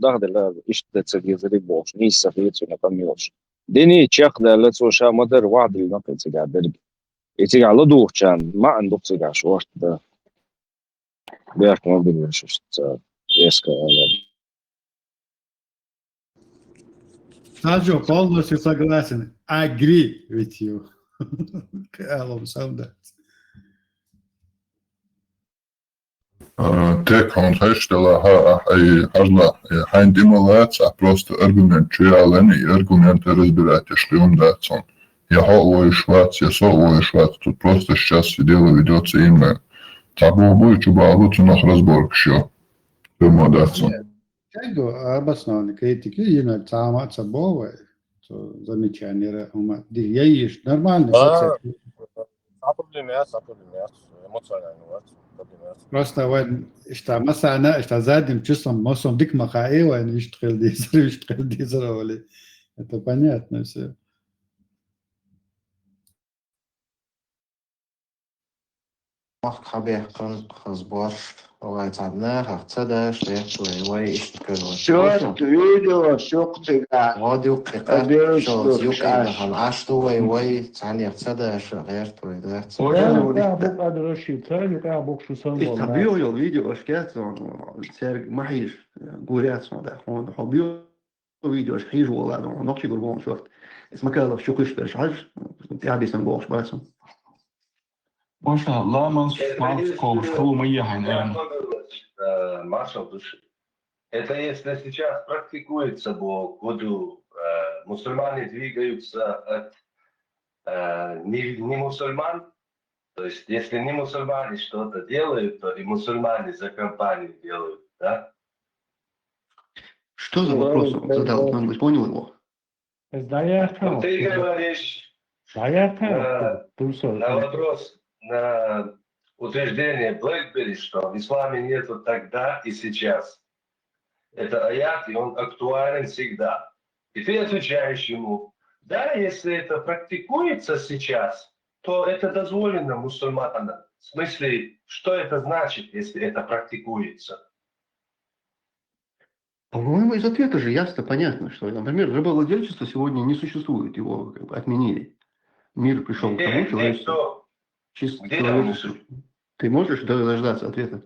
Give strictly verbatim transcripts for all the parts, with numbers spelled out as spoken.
дахделла, иштта ца дезари бохуш, нийса ца хета цуьнан къамелаш. Дини чекхдаьлла цо ша ма-дарра вахьадиллина кхин цигахь дерг. И цигахь ладугӀучарна маьӀна ду-кх цигахь шортта. Бехк ма бина вешаш ца эска ала. Саджо, полностью согласен. Agree with you. Алам сам да. А, тек хьуна хезаш делахь, ахь, ай, хьажал, э, хьайна тӀе ма лаца, ахь просто аргумент чу ялийна, и аргумент разбирать еш хьуна дац хьуна. Я хьо а вуьйцуш вац, я со а вуьйцуш вац. Тут просто сейчас дело ведётся именно. Цхьаболу буй, чу бахьа бу, цунах разборкаш ю. Хьуна дац хьуна. Чайго обоснованный критики, именно цхьа а ца боху вай. Цо замечанира хӀума ди-, я йиш, нормально, а, саци. Цхьа проблема яц, цхьа проблема яц. Эмоционально вац, проблема яц. Просто вайн иштта масана, иштта задним числом, массом дика ма хаьа вайн, иштта хила дезара, иштта хила дезара вали. Это понятно всё. Махка хьабехкан хаза борш, вай цхьана нахах ца даш, вехкале вай иштта карла. Шорт видео шух цигахь. Гьо дуккхи къарт, шо юккъе бахьана Ӏаш ду вай, вай цхьанех ца даш, гӀерта вай дац. Ой, да, ой, да, да. Букъ ада раши, ца юкъа букъ шу сан. Иштта болна. Био йол видео ашкац, церг ма хьийш, гуряц ма да, хьо, хьо био видеош хьийжа волу ладо, нохчий гур вон шорт. Эс Макалов чу кхуьш берш хьаж, тӀаьхьа бисам бохуш бацам. Маша, ламаз, это малц если кхобуш, халу ма ехьайн, я эм. Э, Маша души. Это если сейчас практикуется по году, э, мусульмане двигаются от, э, не, не мусульман, То есть, если не мусульмане что-то делают, то и мусульмане за компанию делают, да? Что за вопрос он задал? Кто-нибудь понял его? Ну, ты говоришь, на, на вопрос, на утверждение Блэкбери, что в исламе нету тогда и сейчас. Это аят, и он актуален всегда. И ты отвечаешь ему: да, если это практикуется сейчас, то это дозволено мусульманам. В смысле, что это значит, если это практикуется? По-моему, из ответа же ясно, понятно, что, например, рабовладельчество сегодня не существует, его как бы отменили. Мир пришёл к тому, человечество. Чисто человечество. Ты можешь дождаться ответа?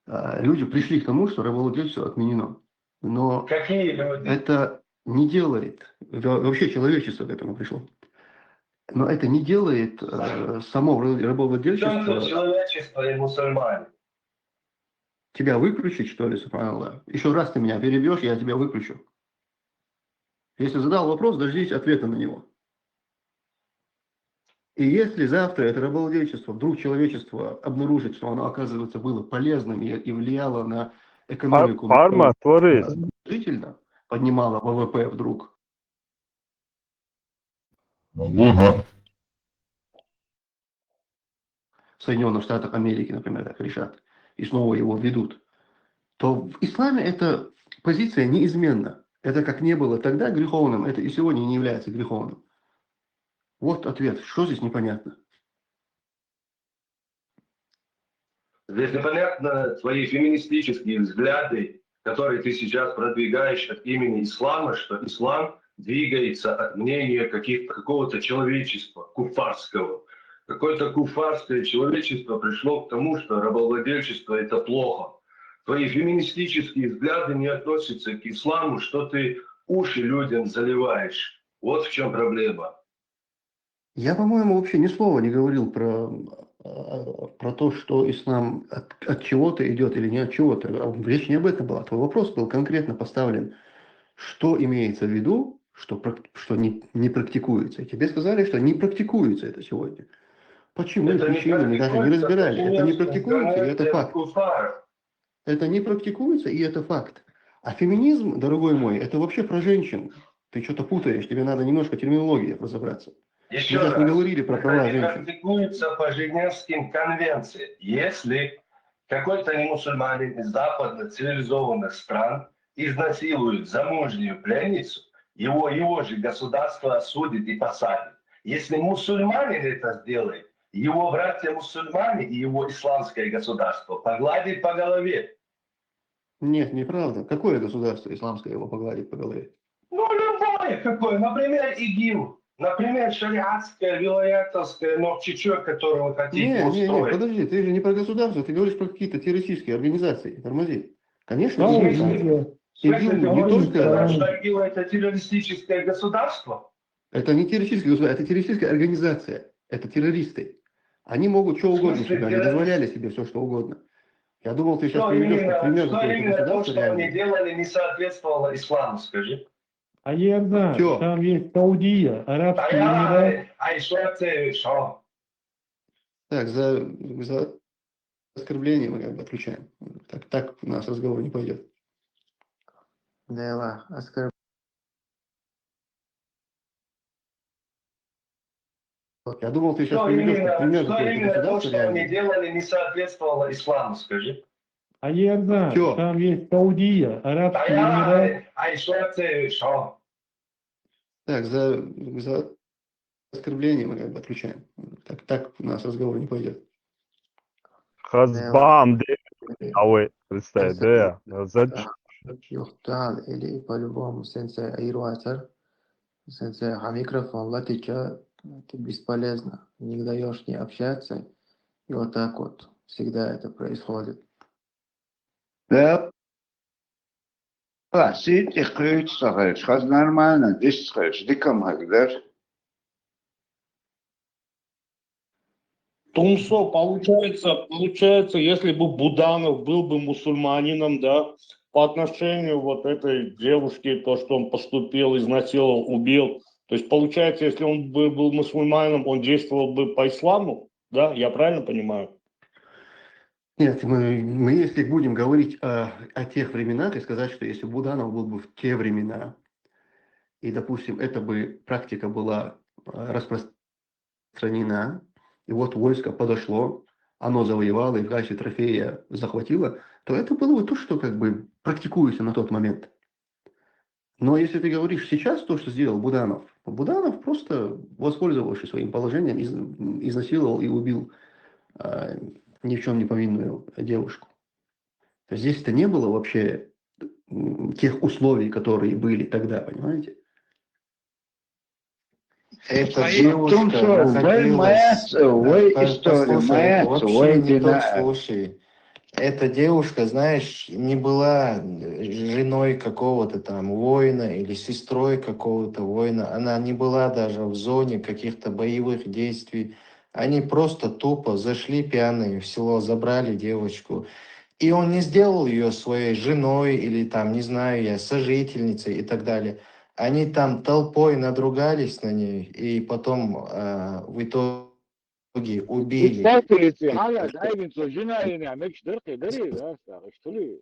А, люди пришли к тому, что рабовладельчество отменено. Но это не делает, во-, вообще человечество к этому пришло. Но это не делает, э, само ра-, рабовладельчество. Человечество и мусульмане. Тебя выключить, что ли, субханаллах? Ещё раз ты меня перебьёшь, я тебя выключу. Если задал вопрос, дождись ответа на него. И если завтра это рабовладельчество, вдруг человечество обнаружит, что оно, оказывается, было полезным и, и влияло на экономику, положительно поднимало ВВП вдруг. Ага. Соединённых Штатах Америки, например, так решат, и снова его введут, то в исламе эта позиция неизменна. Это как не было тогда греховным, это и сегодня не является греховным. Вот ответ. Что здесь непонятно? Здесь непонятно твои феминистические взгляды, которые ты сейчас продвигаешь от имени ислама, что ислам двигается от мнения каких-то, какого-то человечества куфарского. Какое-то куфарское человечество пришло к тому, что рабовладельчество — это плохо. Твои феминистические взгляды не относятся к исламу, что ты уши людям заливаешь. Вот в чем проблема. Я, по-моему, вообще ни слова не говорил про, э, про то, что ислам от, от чего-то идёт или не от чего-то. А речь не об этом была. Твой вопрос был конкретно поставлен. Что имеется в виду, что прак-, что не, не практикуется? И тебе сказали, что не практикуется это сегодня. Почему и причину мы даже не разбирали. Это не практикуется, и это факт. Это не практикуется, и это факт. А феминизм, дорогой мой, это вообще про женщин. Ты чё-то путаешь, тебе надо немножко терминологии разобраться. Мы сейчас не говорили про права женщин. Ещё раз, это не практикуется по Женевским конвенциям. Если какой-то немусульманин из западных цивилизованных стран изнасилует замужнюю пленницу, его, его же государство осудит и посадит. Если мусульманин это сделает, его братья-мусульмане и его исламское государство погладит по голове. Нет, неправда. Какое государство исламское его погладит по голове? Ну, любое какое. Например, ИГИЛ. Например, шариатское, вилаятовское, но в Чечне, которое вы хотите Не, не, не, устроить. Подожди, ты же не про государство, ты говоришь про какие-то террористические организации. Тормози. Конечно, Да, не ИГИЛ. там. В смысле, ИГИЛ ты не можешь только... сказать, что ИГИЛ это террористическое государство? Это не террористическое государство, это террористическая организация. Это террористы. Они могут что В угодно смысле себе, они террористы? Дозволяли себе все, что угодно. Я думал, ты сейчас Что приведешь как именно, пример что какое-то именно то, государство что они реальное. Делали, не соответствовало исламу, скажи? А я знаю, Всё. Там есть Саудия, А Арабские Эмираты. я, а что ты, что? Так, за, за оскорбление мы как бы отключаем. Так, так у нас разговор не пойдет. Да, оскорбление. Я думал, ты сейчас Что приведешь как именно, пример что какое-то именно то, государство что они реальное. Делали, не соответствовало исламу, скажи? А я знаю, Всё. Там есть Саудия, А Арабские Эмираты. я, а что ты, что? Так, за, за оскорбление мы как бы отключаем. Так, так у нас разговор не пойдет. Хазбан, де, а вы представь, да, за ч- Юхтан или по-любому сенсей айруатар. Сенсей, а микрофон латича, это бесполезно. Не даешь не общаться. И вот так вот всегда это происходит. Да. А, сидите, хыч сахач, хаз нормально, диш сахач, дикам хагдер. Тумсо, получается, получается, если бы Буданов был бы мусульманином, да, по отношению вот этой девушки, то, что он поступил, изнасиловал, убил, то есть получается, если он бы был мусульманином, он действовал бы по исламу, да, я правильно понимаю? Нет, мы, мы если будем говорить о, о тех временах и сказать, что если Буданов был бы в те времена, и, допустим, эта бы практика была э, распространена, и вот войско подошло, оно завоевало и в качестве трофея захватило, то это было бы то, что как бы практикуется на тот момент. Но если ты говоришь сейчас то, что сделал Буданов, Буданов просто, воспользовавшись своим положением, из- изнасиловал и убил а, ни в чем не повинную девушку. То есть здесь-то не было вообще м, тех условий, которые были тогда, понимаете? Эта А девушка Тумсо, вай находилась... маэс, вай По- история, послушай, маэс, вообще вай не тот дина. Слушай. Эта девушка, знаешь, не была э, женой какого-то там воина или сестрой какого-то воина. Она не была даже в зоне каких-то боевых действий. Они просто тупо зашли пьяные в село, забрали девочку. И он не сделал ее своей женой или там, не знаю я, сожительницей и так далее. Они там толпой надругались на ней и потом э, в итоге убили. Истатилици хала дайгин цо жинайна мекш дыркъи дари, да, сагъыш тули.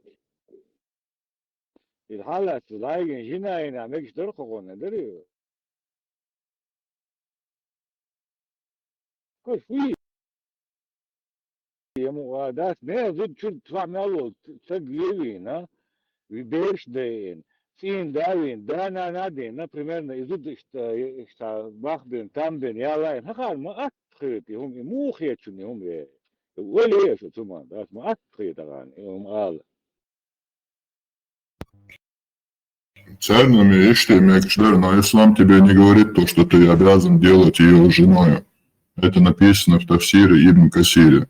Ил хала цо дайгин жинайна мекш дыркъи гъона дари. Кой фули. Ему а дас не зуд чур тфамяло цаг левина. Ви берш ден, цин давин, да на на ден, примерно изуд ишта ишта бах бен, там бен, ялайн. Хахар ма ат хыти, хум и мух я чуни хум ве. Вали я шу цуман, дас ма ат хыти ган, хум ал. Ценами ишти мекшдер, но ислам тебе не говорит то, что ты обязан делать ее женой. Это написано в Тафсире Ибн Касире.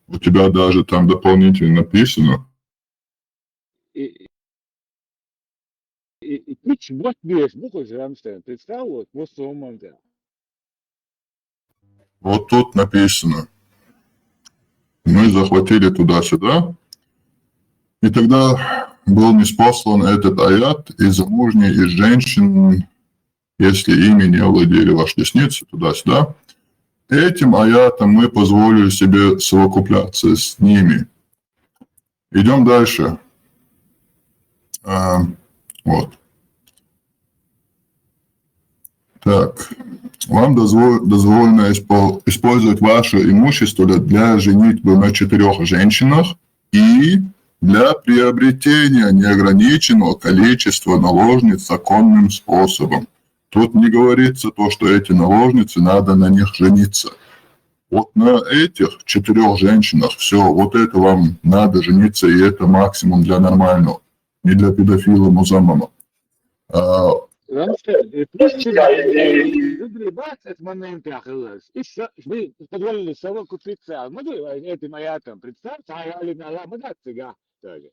У тебя даже там дополнительно написано. И и и кич вот беш буху жамстен, представь, вот мусулман да. Вот тут написано. Мы захватили туда-сюда. И тогда был ниспослан этот аят, и замужние из женщин, если ими не овладели ваши десницы, туда-сюда. Этим аятом мы позволили себе совокупляться с ними. Идем дальше. А, вот. Так. Вам дозво- дозволено испол- использовать ваше имущество для, для женитьбы на четырех женщинах и для приобретения неограниченного количества наложниц законным способом. Тут не говорится то, что эти наложницы, надо на них жениться. Вот на этих четырех женщинах, все, вот это вам надо жениться, и это максимум для нормального. не для педофила Музаммама. А, Вообще, и плюс сюда, и, и, и, и, бац, это момент я хылась. И всё, вы подвалили совокупиться. А мы этим аятом, представьте, а я ли на ламада цыга. Тоже.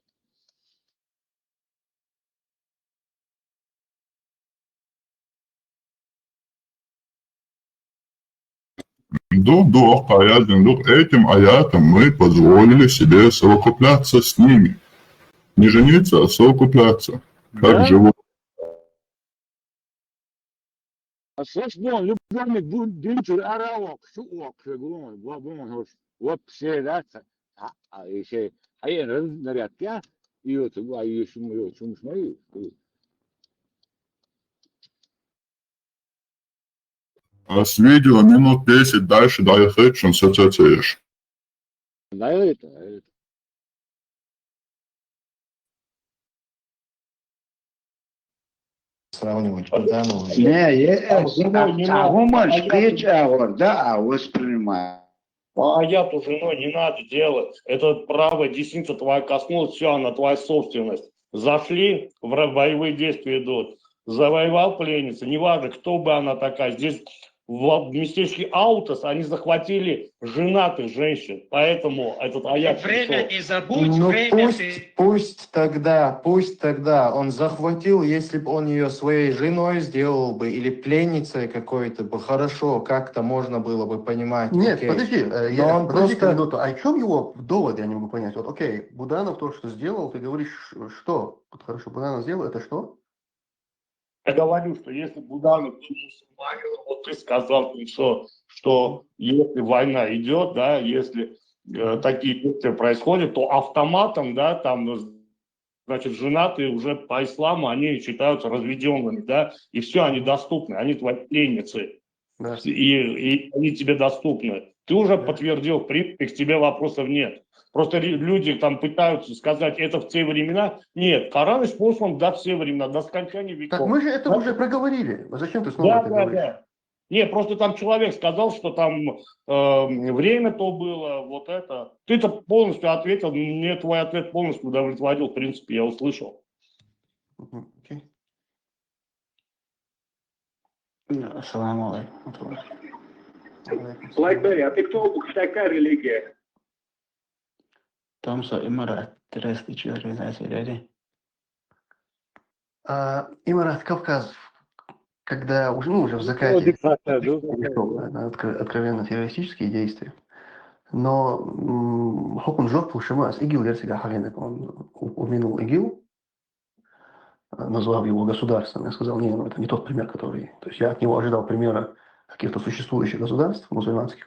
Дух, дух, аятин дух. Этим аятом мы позволили себе совокупляться с ними. Не жениться, а совокупляться. Как Да. Живот. А слышь, вон, любовник бу- динчур араок, шу ок, фигурон, вабон, хош, вообще, да, ца- а, а, ещё, а я раз наряд, я, и вот, а я ещё, я ещё, ещё, А с видео минут десять дальше, да, я хочу, что ты цеешь. Да, это, это. Сравнивать Буданова. Не, е- Там с женой не надо, а гумаш а я кыч агъор, да, а воспринимать. А аяту женой не надо делать. Это правая десница твоя коснулась, все, она твоя собственность. Зашли, в ра- боевые действия идут. Завоевал пленницу, неважно, кто бы она такая. Здесь в в местечке Аутас они захватили женатых женщин. Поэтому этот аят Время пришёл. не забудь, Ну время пусть, ты... пусть тогда, пусть тогда он захватил, если бы он ее своей женой сделал бы или пленницей какой-то бы, хорошо, как-то можно было бы понимать. Нет, Окей. подожди, э, Но я, он подожди просто минуту, а в чем его довод, я не могу понять. Вот, окей, Буданов то, что сделал, ты говоришь, что? Вот хорошо, Буданов сделал, это что? Я говорю, что если Буданов был мусульманин, вот ты сказал, что, что если война идет, да, если э, такие действия происходят, то автоматом, да, там, ну, значит, женатые уже по исламу, они считаются разведенными, да, и все, они доступны, они твои пленницы, Да. и, и они тебе доступны. Ты уже Да. подтвердил, в принципе, к тебе вопросов нет. Просто ре- люди там пытаются сказать, это в те времена. Нет, Коран использован до все времена, до скончания веков. Так мы же это Да. Уже проговорили. А зачем ты снова Да, это да, говоришь? Да. Не, просто там человек сказал, что там э, время то было, вот это. Ты-то полностью ответил, мне твой ответ полностью удовлетворил, в принципе, я услышал. Мгм, окей. Ассаламу алейкум. Алейкум салам. Блэкберри, а ты кто, какая религия? Там со Эмират, террористическая организация, реально. А, Эмират Кавказ, когда уже, ну, уже в закате, Диктатор, да? перешёл на откро- откровенно террористические действия. Но м, хокун жок пушима с ИГИЛ версия Хагенек, он у- упомянул ИГИЛ, а, назвав его государством. Я сказал, не, ну это не тот пример, который... То есть я от него ожидал примера каких-то существующих государств мусульманских,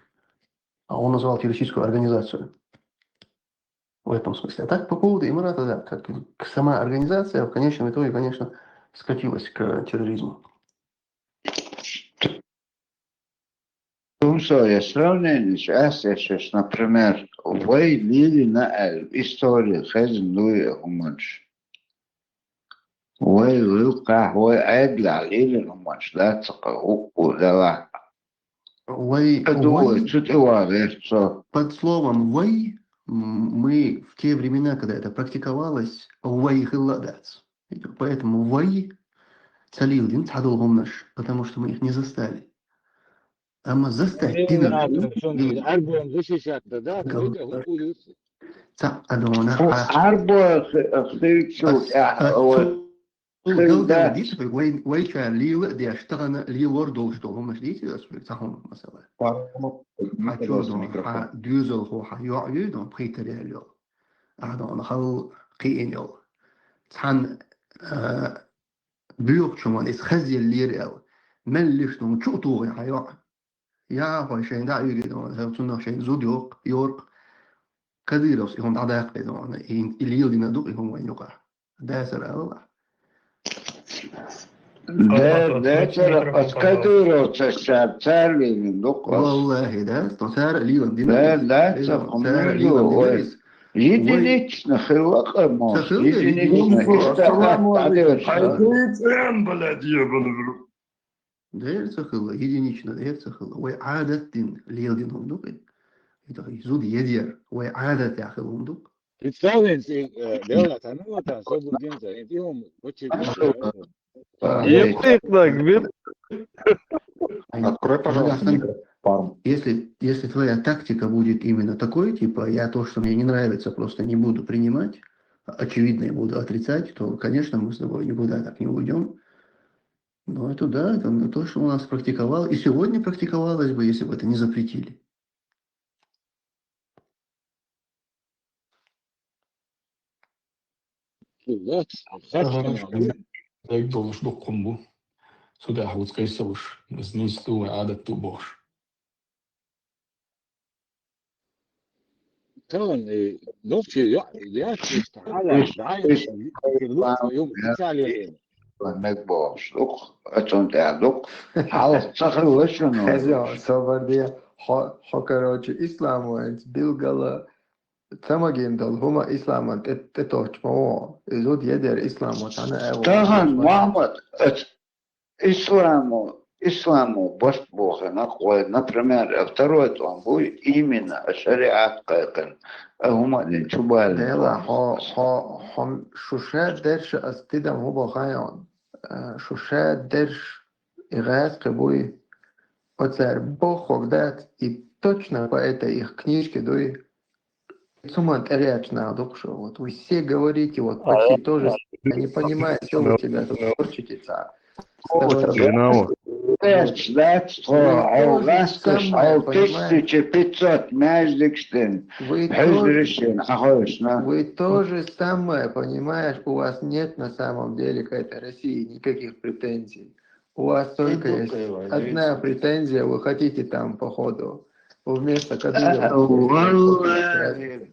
а он назвал террористическую организацию в этом смысле. А так, по поводу Эмирата, да, как к- сама организация в конечном итоге, конечно, скатилась к терроризму. Тумсо, я сравнение сейчас, я сейчас, например, вай лили на эл история хазин луи хуманш. Вай лил ках, вай айдла лили хуманш, да, цака у у дала. Вай, Каду вай чуть и варерцо. Под словом вай м, мы в те времена, когда это практиковалось, вай хилладац. Поэтому вай цалил дин цадул гумнаш, потому что мы их не застали. Ама застать дин Арбуем защищаться, да? Гал- Люди гукулюс. Ца адона Арбо хтивчу А, я а, ой. Гал Да. дал дит вай вай чар лила деш тагана лила дол что гумнаш дити да сприк цахун масала. Хачу дон ха дюзел хо ха йо ю дон пхитер я лё. Адон хал киин йол. Цан бюк чуман ис хазил лир эл. Мен лиш дон чу тугы ха йо. Я хой шен да юги дон ха цунах шен зуд йок йорк. Кадыровс и хон да дак дон и лил дина дук и хон вай йока. Да сара ала. Да, да, цара паскадыро цар цар лилин дук. Валлахи да, то сара лилан дина. Да, да, цар Сара лилан хумру. дина. Единично хилакъа мос. Цахил Единично. единично. Истахат Ассаламу алейкум. адырса. Дер цахил единично, дер цахил. Вай адат дин, лил дин хундук. Ита зуд едер, вай адат яхил хундук. Представляете, э, дело, а ну вот, а, освободимся, и он очень А, Епиклак, вид. Открой, пожалуйста, пару. Если, если твоя тактика будет именно такой, типа, я то, что мне не нравится, просто не буду принимать, очевидно, я буду отрицать, то, конечно, мы с тобой никуда так не уйдем. Но это да, это то, что у нас практиковал, и сегодня практиковалось бы, если бы это не запретили. Кулац, Ага, Дай доллар дуккун бу. Суда хавуц кайсалыш. Бизнес ту, адат ту бош. Тан, э, нохчи, я, я чисто, а, я, да, я, я, я, я, я, Мег бош. Дук, ацун тя дук. Хал сахал лашун. Хезя, собар дия, хо, хо, короче, исламуэнц, билгала, тамагин дал, хума исламан, тет, тет охчмо, изуд едер исламу, тана эво. Тахан Мухаммад, эт, исламу, исламу, башт бохе, на кой, например, а второй тон буй, именно, а шариат кайкын, а хума дин чубалин. Дела, хо, хо, хо, шуше дерше астидам хубо хайон. Э, шуше дерш игас кыбуй. Оцер бохог дат, и точно по этой их книжке дуй. Цуман тягач на дукшу. Вот вы все говорите, вот почти тоже, я не понимаю, что у тебя спорчитесь. Genau. Эч, дач, то, а гас кыш, а тысяча пятьсот междикштен. Вы тоже, Хюзришен, а хойшна. вы то же самое, понимаешь, у вас нет на самом деле к этой России никаких претензий. У вас только есть одна претензия, вы хотите там, походу, вместо Кадырова. Валлахи.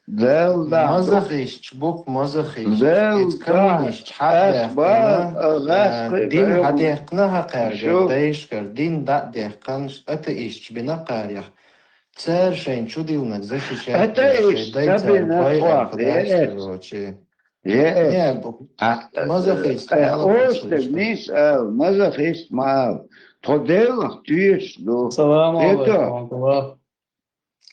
Дел да. Мазахиш, чбук мазахиш. Дел Эцкамуниш, да. Ас ба, чхадехкана. гас Дин кыш. хадехкана хакарга, Шо? Дайшкар, дин да дехканш, атеист бина карях. Цер шен чудилнак защищать. Атеист, Дай цер сабина бай фуак, архадач, е. Короче. Е. Не, бу- А, мазахист, э, мало Остер слышно. Нис ал, мазахист мал. Тоделах тюеш ду. Салам Это- алейкум, Абдулла.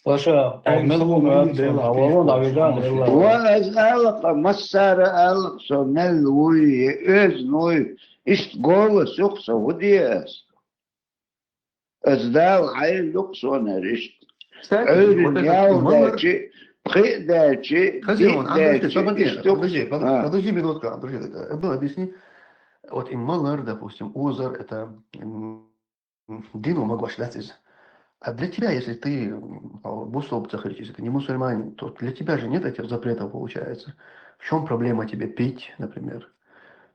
Паша, Алейкум Амел салам, Умар, Делах, Авалон, Тишков, Авидан, Тишков. Элла. Ва аз алака массара алак со мел вуй, эз нуй, ишт голос юк со вудиэс. Аз дал хай юк со наришт. Кстати, Эйрин вот этот ял Мэллар- дачи, пхи дачи, Подожди, дик вон, Андрюш, дачи, подожди, иштук. подожди, под- А. подожди минутку, Андрюш, э, ну, объясни. Вот и Мэллар, допустим, Узар, это м, дину могу считать из. А для тебя, если ты м, бусулб цахричи, если ты не мусульманин, то для тебя же нет этих запретов, получается. В чем проблема тебе пить, например?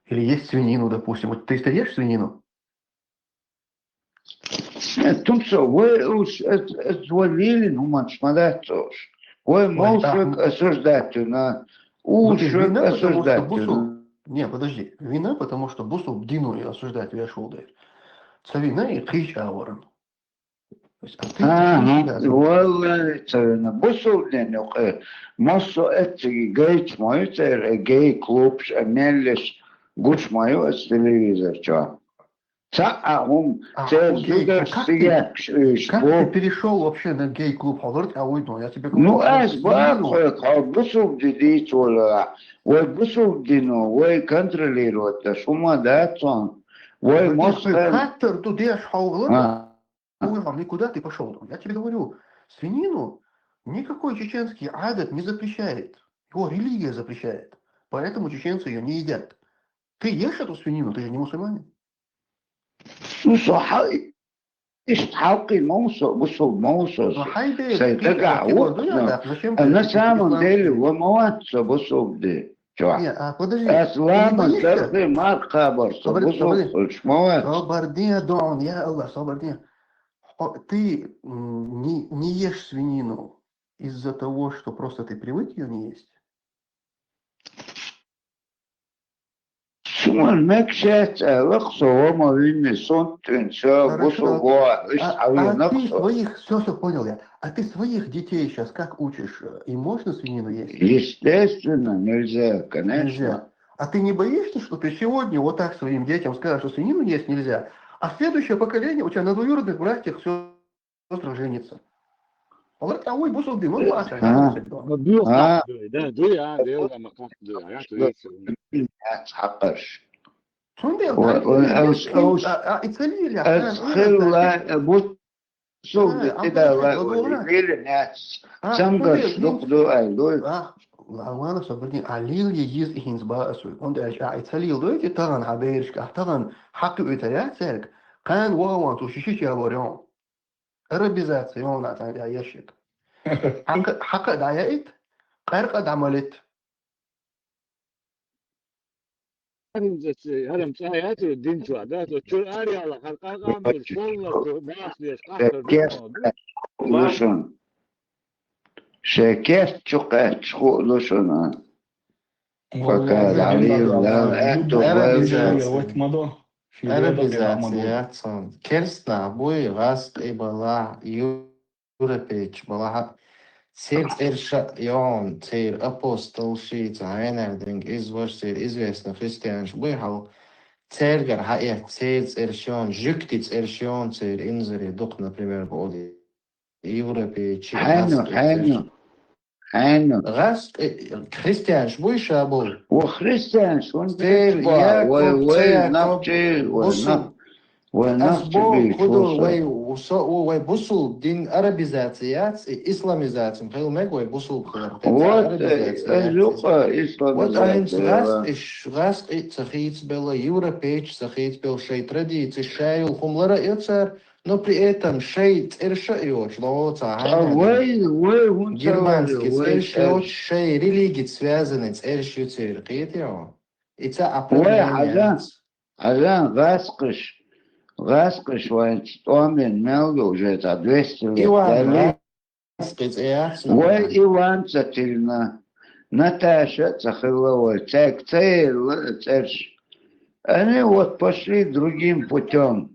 Или есть свинину, допустим. Вот ты ешь свинину? Э, тумсо, вай уж, эт, эт, вай вилин хуман шмадатсош. Вай Ой, мол да. шук осуждать на. Ну, Уж ты шук вина, потому что осуждать бусул. на. Не, подожди. Вина, потому что бусул дину и осуждать вешулды. Ца вина и кыч аворон. То есть, а ты Ага, не связан. валлахи, цавина. Бусул ден юк, э, мосо эт циги гейч мою, цер, э, гей клуб, ш-, э, меллеш, гуш мою, эс телевизор, чо. Ца а хум, А, цер окей, судер а как ты- стигяк, ш-, э, Как ты шпок. Перешел вообще на гей-клуб? Хаврт, а ой, ну, я тебе говорю, Ну, что аз ты бак, свинину. э, хал бусул диди чола, вай бусул дину, вай контролировать, да шума да цон. Вай Ну, мос ты хал. хаттер, ты деш хаврт, А. Ой, мам, никуда ты пошел. Я тебе говорю, свинину никакой чеченский адат не запрещает. Его религия запрещает. Поэтому чеченцы ее не едят. Ты ешь эту свинину, ты же не мусульманин. Ну, со хал, ишт халкин мосо, бусул мосо. Но хайде, Сай ты тага так его вот, дуя, но. да, зачем А ты на эти самом исламские- деле, вамават со бусул ди. Чё? Не, а подожди, Ас ты не лама боишься? сархи мар хабар со Подожди, бусул подожди. шмават. Салбардия, Дон, я Аллах, салбардия. Хо-, Ты м, не, не ешь свинину из-за того, что просто ты привык ее не есть. Суман мекшет, э, лак со вама винни сон тюн со Хорошо. бусул гоа, ишт А, хавина а ты со. Своих, все, все, понял я. А ты своих детей сейчас как учишь? Э, Им можно свинину есть? Естественно, нельзя, конечно. Нельзя. А ты не боишься, что ты сегодня вот так своим детям скажешь, что свинину есть нельзя, а следующее поколение у тебя на двоюродных братьях, сестрах женится? Олар тӀаьхьа вай бусулба дин, вон баша. А, дуй, а, дуй, да, дуй, а, дуй, а, ма кхах дуй, а, я, дуй, а. Яц хьакъаш. Цундела Ой, ой, ас, ас, а, а, ицалил я, ас а, хилла, а, бусулба А, дин а, тидала, а, ой, а. Лили яц. А, Цамгаш цундела дук ду ай, дуй. А, ла-, ла-, ла-, собрдин, а, лил йиз ихинз ба асуй. Онда аш, а, ицалил дуй, ти таган хаберишка, а, таган хакъи уйтаря церг. Кан вагаван ту шиши чавор ён. Арабизация ён, а, тан, а, яшик. Хакъи, хакъи да я ит, къаркъа да малит. Харин зэци, харин цӀа яцу дин чуа, да, то чур аряла, хар къагъамбур, школла, то, нас леш, къахтар, Кес-, да, лушун. Шекес чукъе чху лушун, а. Пока Валлахи, далил, да, да, это да, валлахи. Арабизация. Арабизация яцун. Керсна, буй, гъас, къибала, ю-, Европейч балахьа, цер цӀерша ён, цер апостол ши, ца гьайнар динг из ваш, цер известный христианш буй хьал, цергар хьаэт, цер цӀерш ён, жуькти цӀерш ён, цер инзари дук, например, боди. Европейч, Хьайну, гъас хьайну, цӀерш. Хьайну. Гъас, э, христианш буй шабул. О христианш, он Цер бечу, я, вай, коб, вай, цер, нап коб, чи, вай, бусул. Нап. Вай Ас нах бо чуби кудур чуса. Вай усо у вай бусул дин арабизация яц, и исламизация хил мег вай бусул кулар. Вот, э, э, юкъа исламизация. Вот айн гъас иш гъас и цахиц бела, европейч цахиц бел шей традиции, шей ул хумлара эцар, но при этом шей церша йоч, ло ца А хана. Вай, вай, гун Германский церша йоч, шей религией связанный церша юцер, кит я. Ица Вай, определение. Азан, азан, гъаскъыш, гъаскъыш вай, тӀомен мел ду уже, ца двести лет. Иван, далее. Гъаскъы цӀе яц, Вай, ну. Иван ца тирна, Наташа ца хилла вай, цайк ца елла цӀерш. Они вот пошли другим путём.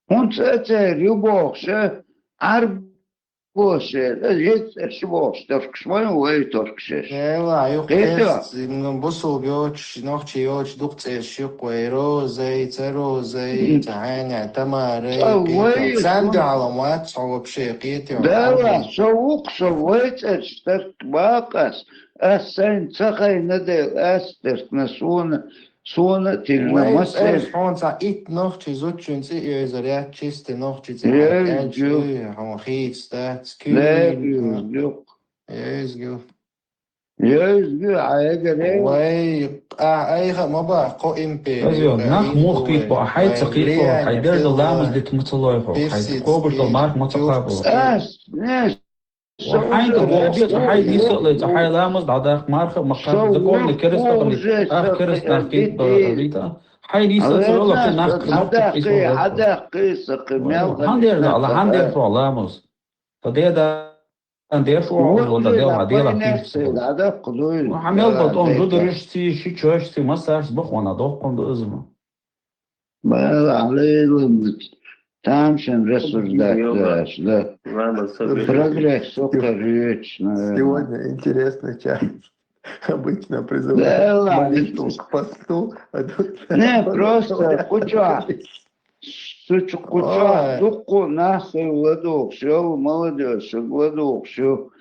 Он ца ца любовь ше, арб Бошер, э, ецӀер ши бохуш, тошкаш вайн вай тошкашеш. Эла, юха Кхетё? Эс, ну, бусул йоч, нохчи йоч, дук цӀер ши кхой, Розай, ца Розай, Мгм. ца Хьайна, Тамарай, Ца Кхетё? вай, Цан вай. Дала мац, хьо вообще, Кхетё? Дала, Ага. со вукх, со вай цӀер штарк бакъас, ас сайн ца хайна дел, ас дерт на суна, Суна тирна Вай, маса. Эй, хьон ца ит нохчи зудчун цӀи йойзар яц, чисти нохчи цӀи Ей, хьан ю. Эй, хьон хийц дац, Ей, куьйн. Ю, ю. Езгю. Езгю, а эгер эй. Вай, а, айха ма ба, кхо импери, Озё, нах мух кит бо, хай ца кит бо, хай дерда ламаз дит муцалой хо, хай кобуш дол марх муца кабо. Ас, не, Хьайна ду боху, хьай диса ле, хьай ламаз дӀадаккха, марха, махкар, законный керста хали, ах керста нах кит барата. Хьай диса царала хи нах кнопка кис. Хьан дер да, ала хьан дер фу ламаз. Та деда, ан дер фу ламаз, да дел ха дела кис. Хьан мел ба тон зудариш ци, ши чош ци, массаж бахвана дохкон ду изма. Бала алейла, там шен ресурс даккаш, да. Прогресс только речь, наверное. Сегодня интересный час. Обычно призывают Да, ладно. Молитву к посту, а тут Не, просто куча. Сучу куча, Ой. Дукку нахи ладух, шел молодежь, ладух, шел.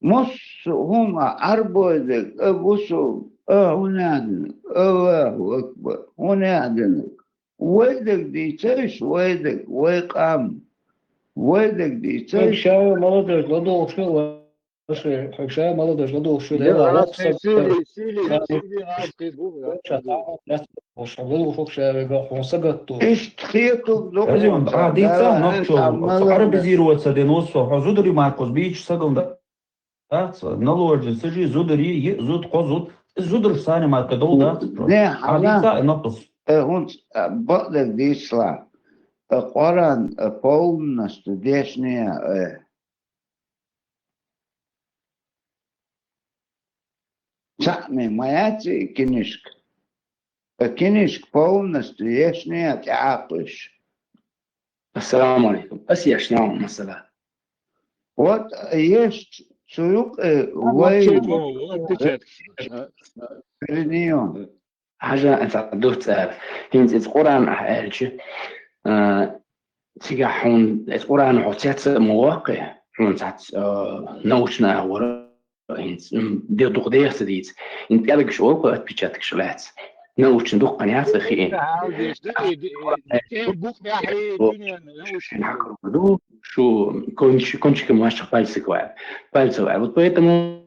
Мус хӀума гӀарбойдерг а бусул, а хӀунадинарг, Аллаху акбар, хӀунадинарг. Вайдерг дийцайш, вайдерг, вай къам. Вайдерг дийцайш. Хьекшава молодежь ладугӀуш ю, хьекшава молодежь ладугӀуш ю, дела воккха саг. Ишт хетуг ду. Азион, а, дийца, нохчо, арабизироваться ден усо, хо зудари маркус, бич сагалда. Дац, наложи, сажи, зудари, йи, зуд, кхо зуд, зударш сани мара кадол дац. Не, а хьала, дица, э, нокус. Э, хунц, э, бакъдерг дийцла. Э, Къуръан, э, полностью дешния, э. Цхьаъ ма яц и кинишка. Э, кинишка полностью ешния тӀехьакхуьш. Ассаламу алейкум. Ас ешнял масала. Вот, э, еш цу юкъе, э, вай, перед неё. Хьажа, это дуц, э, хӀинца иза Къуръан ахь аьлча, э, цигахь хьуна иза Къуръан хьо цец а ма воккхи. Хьуна цхьацца, а, научна агӀора, хӀинца, м, де дукха деха ца дийца. ХӀинца пӀелгаш олу кху отпечаткаш лаьцна. Научна дукха яц хиъна. Шен хьакъ ду, шу конч-, кончиком ваьшшах пальцик ваьлла. Пальца ваьлла. Вот поэтому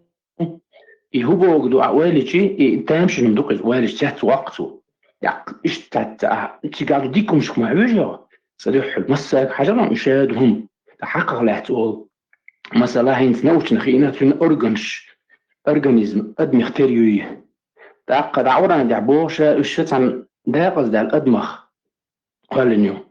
и хӀун боху ду, а ойла йичи, и тамашийна хӀума ду-кх иза, ойла йичи цец воккху цо. Яккха, иштта цец, а, цигахь ду дика хӀумнашка ма хьоьжу, цӀа дуьххьал массаьрга хьажал, уьш ду хӀума. ТӀаккха хьакъах лаьцна олу. Масала, хӀинца научна хиъна, цуьнан органаш, организм адамех тера юй. ТӀаккха дӀа Къуръан тӀехь боху ша, уьш ша цхьаьна декъаздаьлла адамах кхоьллина ю.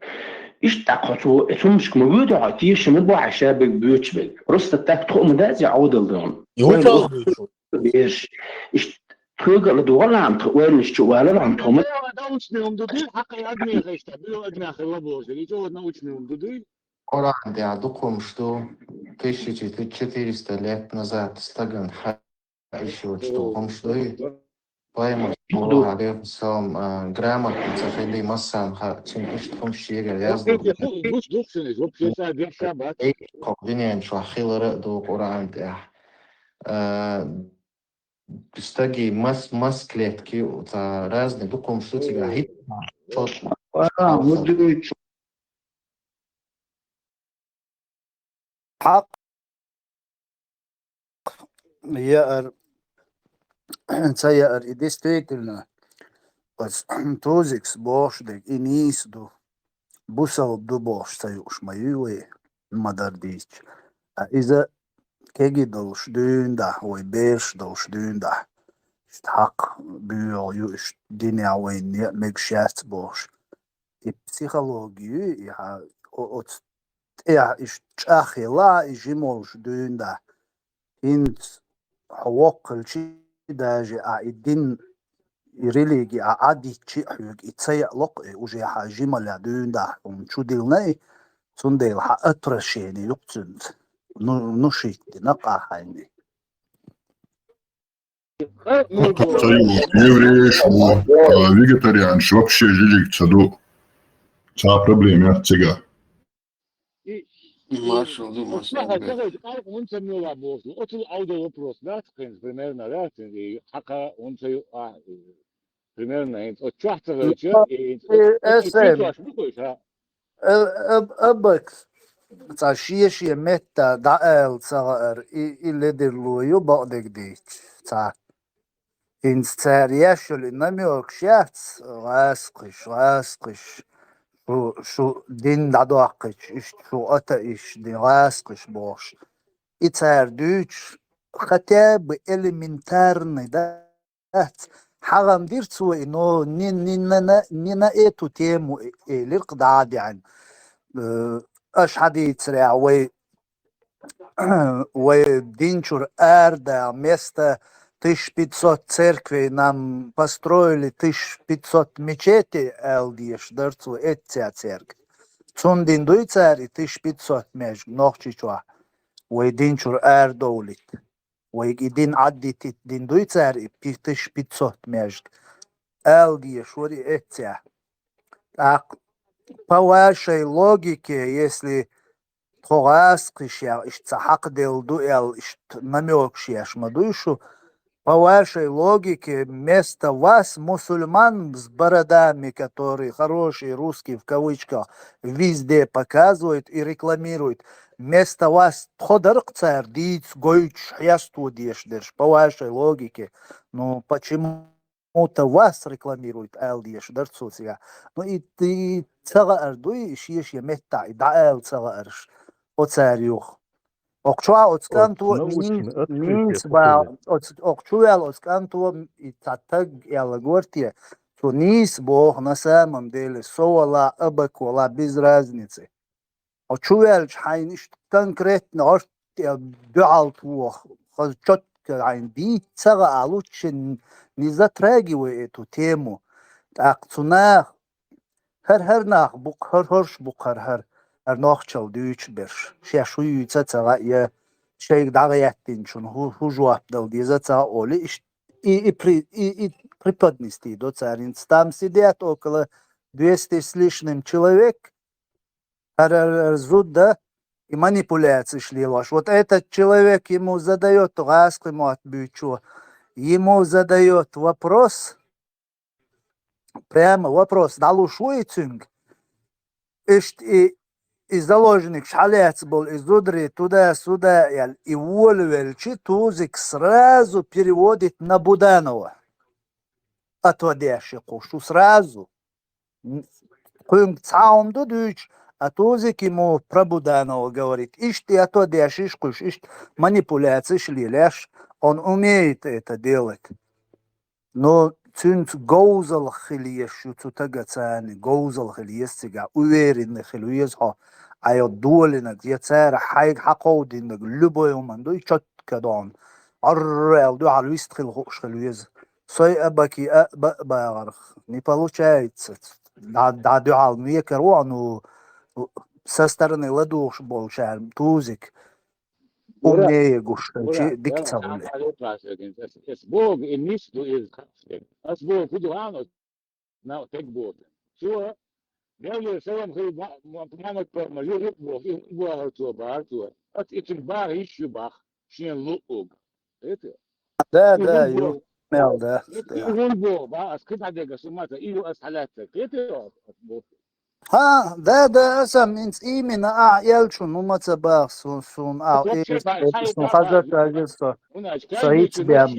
Иштта тӀаккха цо, э, цу хӀумнашка ма воьду хьо, тешам ма бо хьо ша берг боьдуш берг. Просто так тхо а ма дац и Ӏовдал дон. И хӀун Ойла чохь оху воьду? Берш. Иштта тхоьга а ладогӀал хьан тхо, ойланаш чу валал хьан тхо ма. Научный хӀума ду дуй, хьакъ адамех иштта, буьйла адамех хилла бохуш дерг. И чӀогӀа научный хӀума ду дуй? Къуръан тӀехь дукха хӀумнаш ду, тысяча четыреста лет назад стагана хьа-, иши вачу ду хӀумнаш дуй. Пайхамар, саллаллаху алейхи ва саллям, а, грамотный ца хилли, массарна хаьа, цуьнан иштта хӀумнаш шегара яздо. Дукха, дукха, дукха, вообще, ца, деш, ца, бац. Эй, кху дуьнен чохь хилара а ду Къуръан тӀехь. А, стаги мас-, мас клетки, ца, разный дукха хӀумнаш ду цигахь хӀитта. Чот. Ара, мудуьйчу. Хьакъ яар, ца яар, и действительно, оцу Тузикс бохуш дерг, и нийса ду, бусалба ду бохуш ца юуш ма юй вай, ма-дарра дийцича. Ткъа иза кегий долуш дуьйна дахь, вай бераш долуш дуьйна дахь. Иштта хьакъ буьйгӀу ю, иштта динехь вайна мегаш яц бохуш. И психологи ю, и хьан о-, оцу тӀехь иштта чӀагӀъелла а и жима волуш дуьйна дахь. ХӀинца хьо воккха хилчи, даже а и дин, и религи а Ӏадитчи а хьоьга и ца яа локху, и уже хьан жималехь дуьйна дахь хьуна чу диллина и, цундела хьан отвращение ю-кх цуьнца. Ну, ну шийтта дина къа хьайна. Еврееш ву, а, вегетарианаш вообще жижиг ца ду. Цхьа проблема яц цигахь. Маршалла ду, маршалла ду. Оцу Ӏовдал вопрос дац, хӀинца примерно, да, и хьакха хӀунда ца ю, а, примерно, хӀинца оцу чохь ца хилча, и, и, и чохь ду хӀуш, а? Э, аб-, абакс, цхьа шен-шен метта дӀаала ца гӀаар, и, и ледарло ю бакъдерг дийцча, цхьа. ХӀинца цара еш йолу и намёкаш яц, гӀаскхиш, гӀаскхиш, шу, шу дин дӀадоккхуьйтуш, иштта шу атаиш дин гӀаскхиш бохуш. И цара дуьйцуш, хотя бы элементарный, да? Дац. Хьагам дира цо и, но не, не на, на, не на эту тему, э, элира-кх дӀа а деана. Э, аша хьадийцарехь, вай, вай дин чуьра арадала место тысяча пятьсот церквей, нам построили тысяча пятьсот мечетей, аьлла дезаш дара цо, эццехь церкви. Цундела дуй цара и тысяча пятьсот маьждиг Нохчийчохь, вай дин чуьра арадовлийта. Вайга и дин Ӏаддитийта дина дуй цара и пи-, тысяча пятьсот маьждиг. Ала дезаш вара и эццехь. ТӀаккха, по вашей логике, если тхо гӀаскхиш яха, иштта цхьа хьакхаделла ду аьлла, иштта намёкаш еш ма дуй шу, по вашей логике, вместо вас мусульман с бородами, которые хорошие русские в кавычках везде показывают и рекламируют, вместо вас тхо дара-кх цара дийца гойтуш, хьесто дезаш дерш, по вашей логике. Ну, почему-то вас рекламируют, ала дезаш дара цо цигахь. Ну, и, и ца гӀаар дуй, и шен-шен меттахь, и дӀаала ца гӀаарш, оцара юха. Окху чохь оцу кӀанто нин-, нинца бахьа, оцу, окху чу ваьлла оцу кӀанто и цхьа таг аьлла гор те, цо нийса боху, на самом деле, со вала, абак вала, без разницы. Хьо чу ваьлча хьайна иштта конкретно гӀорта дуьхьал тоха, хаза чётко хьайна дийца ца гӀаа лучше не затрагивай эту тему. ТӀаккха цу наха, хӀара-хӀара нах бу-кх, хӀара-хӀорш бу-кх хӀара-хӀара, хӀара нохчалла дуьйцуш берш. Шаьш хӀун юьйцу а ца гӀаа, я шайга дӀагӀаьттинчунна хӀу-, хӀун жоп дала деза а ца гӀаа олий, иштта и, и при-, и, и преподнести до цара. ХӀинца там сидят около двести с лишним человек, хӀара, хӀара, хӀара зуда, и манипуляцеш лелош. Вот этот человек, ему задает, гӀаскхи мотт буьйцучо, ему задает вопрос, прямо вопрос, дӀалуш ву и цуьнга. Иштта и, и заложникаш хьалаьцна болу, и зударий туда-сюда аьлла, и волавелча, Тузик сразу переводит на Буданова. Отводящий кхуш, шу сразу. Н-, кхуьнга цхьа хӀума ду дуьйцуш, а Тузик ему про Буданова говорит. Иштта и отводящийш кхуьш, иштта манипуляцеш лелош, он умеет это делать. Но цуьнца говзалла хила езаш ю цу тагацани, говзалла хила еза цигахь, уверенный хила веза хьо, а йо долинарг, я цара хьайга хьакховдийнарг, любой хӀуманна ду, и чотка дон. Арра аьлла дуьхьал вист хила хууш хила веза. Сой а баки а ба а багӀарх. Не получается. ДӀа, дӀа дуьхьал мекар ву, ну, со стороны ладугӀуш болчара Тузик. Умнее гуш, чи дика ца гӀули. Ас боху, и нис ду иза хастен. Ас боху, фу ду хьанос, нав тек боху. Цо, Делле салам хир Мухаммад парма, ю хир боху, и боху цо, бахар цо. Ас ицин бахар йиш ю бах, шен луъуг. Это? Да, да, ю. Мел, да. И гул боху, ба, ас кхидӀа дега сумата, и ю ас хьалаьццаг. Это? Ас боху. ХӀа, да, да, аса минц именно а элчун, ну, ма ца бах, сун, сун, а, сун хаза тагир со, со иц бем.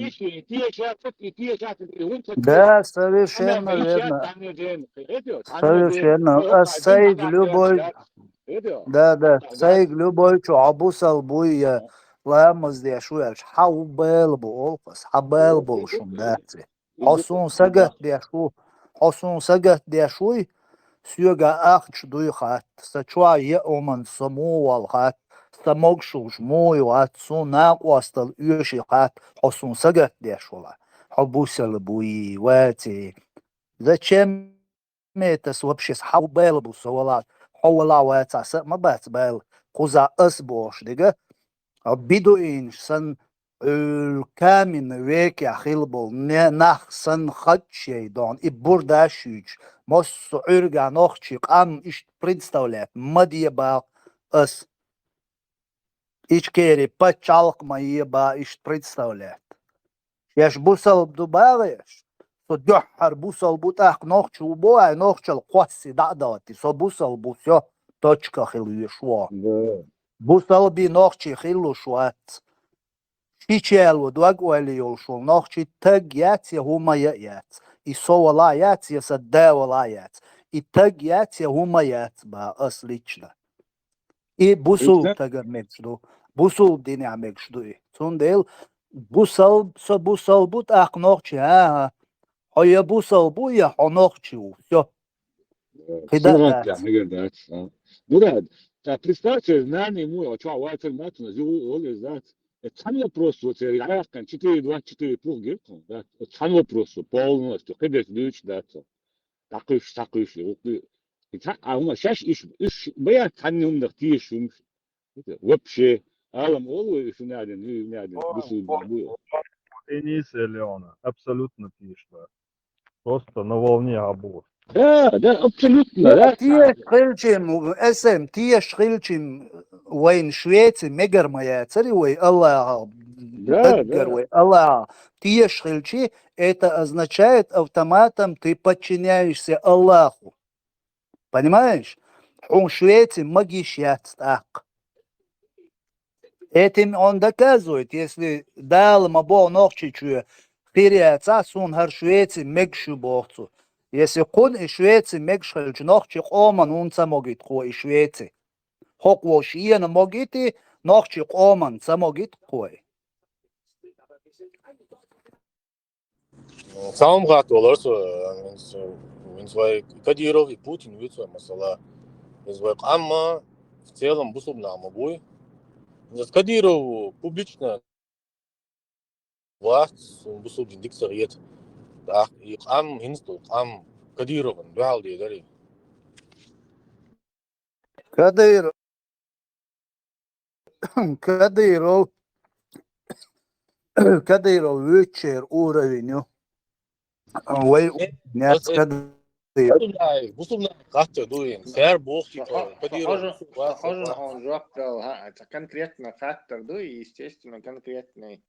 Да, совершенно верно. Совершенно. А сайг любой, да, да, сайг любой чу а бусал буй, я ламаз деш ву элч, хьа ву бела бу, олхас, хьа бела болшун дац. Хьо суна сагатдеш ву, хьо суна сагатдеш вуй, соьга ахча дуй хатта, сан чохь еа хӀуманна со муха вала хатта, сан могушаллаш муха ю хатта, суна накъосталла оьший хатта, хьо суна сагатдеш вала. Хьо бусала буй, ваций. Зачем это вообще? Хьо бела бу со вала, хьо вала вацахь, са а ма бац бала, кхуза ас бохуш дерг. Бедуинаш санна, Ӏуьйрра каменный векехь хилла болу не-, нах санна хатта шей дон, и бурдаш а юьйцуш, массо а Ӏуьйргахь нохчий къам иштта представлять ма де баха ас. Ичкери пачхьалкх ма е баха иштта представлять. Шаьш бусалба ду баха еш? Со дуьххьара бусалба бу, тӀаккха нохчо ву боху, ай нохчалла кхосси дӀа а дахти, со бусалба бу, всё, точка хила веш ву. Да. Бусалби нохчий хилуш вац. Шича ло дог ойла йолуш волу нохчий таг яц я хӀума я яц. И со вала яц, я сан да вала яц. И таг яц я хӀума яц, баха ас лично. И бусулба тагар мегаш ду. Бусулба динехь мегаш ду и. Цундела бусалба, со бусалба бу, тӀаккха нохчий, хӀа-хӀа. Хьо я бусалба бу, я хьо нохчий ву. Всё. КхидӀа а дац. Мегар дац, а. Мурад, ткъа представьте, знание муй, а чохь вацар ма цунна, зугӀу олу иза дац. Э, цхьана вопрос ву церан, яхкан, четыре два четыре пух гира тхуна, дац. Э, цхьана вопрос ву, полностью, кхидерш дуьйцуш дац. ДӀакхуьйсуш, схьакхуьйсуш, гӀуллакх ду. И цхьа, а хӀума шаьш иш, иш баьхкина хӀуманах тешаш хӀумаш. Вообще, Алам олу вай, уьш надин, уьш надин, бусулба бу. Денис Элеона, абсолютно тешаш бац. Просто на волне Абур. Да, да, абсолютно, да. Тешаш хилчим, эсэм, тешаш хилчим, вайн Швеци мегар ма яцари вай Аллаха, да, даггар да. Вай Аллаха. Тешаш хилчи, это означает автоматом ты подчиняешься Аллаху. Понимаешь? Хьуна Швеци магиш яц тӀаккха. Этим он доказывает, если Дала ма боху Нохчийчоь хир яцахь, суна хӀара Швеци мегаш ю боху цо. Если кхунна и Швеци мегаш хилча, нохчи къоман хӀунда ца могийта кхо и Швеци? ХӀокхо шена могийти, нохчи къоман ца могийта кхо и. Цхьа хӀума хатта валар со, вайн вай Кадыров и Путин вуьйцу вай масала. Иза вай къам ма в целом бусулба нах ма буй. Иза Кадыров публично вац, бусулба дин дика ца хета. ТӀаккха и къам, хӀинца долу къам Кадыровна дуьхьал дедарий? Кадыр-, Кадыров, Кадыров вуьйцучеран уровень ю. Вай Э, нец э, э. Кад-, Бусулб нах, бусулб нах хаттар ду ин. Сер бохти Со хо-, со Кадиров. Хожа, со хожа хона жоп дала, ха, это конкретно хаттар ду, и, естественно, конкретный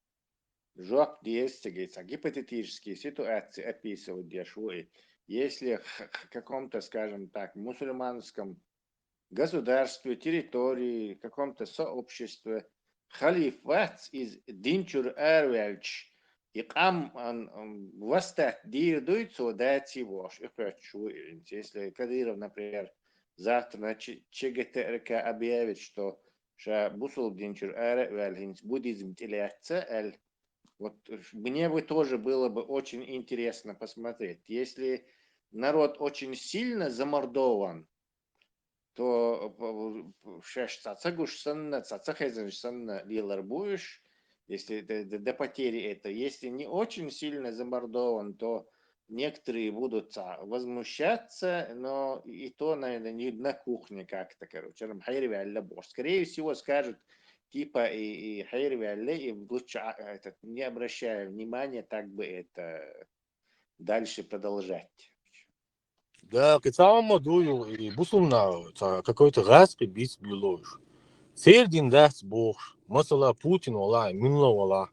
жоп деза цига, ца гипотетические ситуации описывать деш ву и. Если х-, х-, каком-то, скажем так, мусульманском государстве, территории, каком-то сообществе халиф вац, из дин чура араваьлча, и къам, ан, ан, восстать дийр дуй, цо даций бохуш, и кхоьчуш ву и. Если Кадыров, например, завтра на Ч-, ЧГТРК объявит, что ша бусулба дин чура ара а ваьлла, хӀинца буддизм тӀелаьцна аьлла, вот, э, мне бы тоже было бы очень интересно посмотреть. Если народ очень сильно замордован, то, э, п-, п-, шаьш цхьа ца гуш санна, цхьа ца хезаш санна лелар бу уьш, если д-, д-, до потери это. Если не очень сильно замордован, то некоторые будут ца-, возмущаться, но и то, наверное, не на кухне как-то, короче, ам хьерваьлла бохуш. Скорее всего, скажут, типа, и, и хьерваьлла, и лучше, а, этот, не обращая внимания, так бы это дальше продолжать. Да, кхин цхьа хӀума ду ю, и бусулба нах ца какой-то гӀаскхи биц буьйлуш. Церан дин дац бохуш. Масала, Путин вала, Милла вала.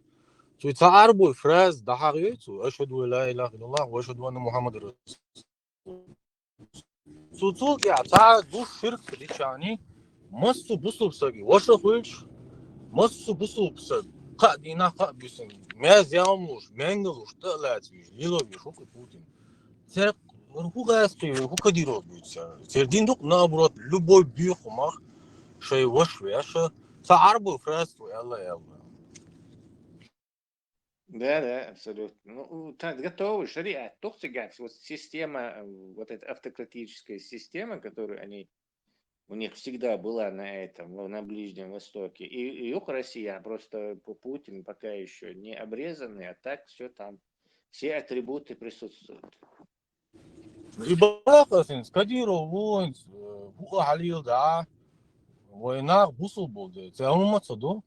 Цу цхьа Ӏарбой фраза дӀахьахьа йой цу: «Ашхаду ан ла илаха иллаллах ва ашхаду анна Мухаммадан расул». Цу цул тӀаьхьа цхьа а гуш ширк дичани, массо а бусулба саг ваша хуьлуш, массо а бусулба саг кхаа дийнахь, кхаа буьйсанна маьз ял луш, маьнга луш, тӀа а лаца вийш, лело вийш ву-кх и Путин. Церан хӀу гӀаскхи, хӀу Кадыров буьйцу цара? Церан дин ду-кх, наоборот, любой боьха хӀумах шайн ваша веш, цхьа Ӏарбой фраза цо аьлла, аьлла. Да, да, абсолютно. Ну, у, та-, готовый шариат, тух цигахь, вот система, э, вот эта автократическая система, которую они, у них всегда была на этом, в-, на Ближнем Востоке. И, и юг Россия, просто Пу-, Путин пока еще не обрезанный, а так все там, все атрибуты присутствуют. И бакъ ас хӀинца Кадыров ву хӀинца, э, хӀуъа хьалийла дӀа, вай нах бусулба болу дела, цхьа хӀума ца ду.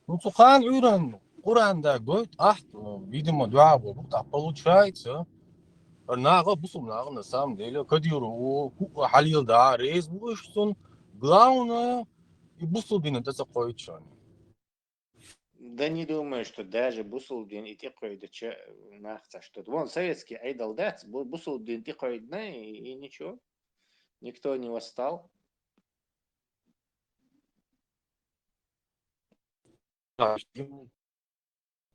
Ну, цу кхана Ӏуьйранна Къуръан даг гойту ахьа, э, видимо, дуьхьа боху, тӀаккха получается. ХӀара наха а бусулба нах а на самом деле, Кадыров ву, хӀуъа хьалийла дӀа, реза бу уьш цунна. Главное, и бусулба динан тӀе ца кхойтта шуна. Да не думаю, что даже бусулба дин и тӀекхойдача нах ца что-то. Вон советский Ӏедал дац, бу-, бусулба дин тӀекхойдина и, и ничего. Никто не восстал. Тебя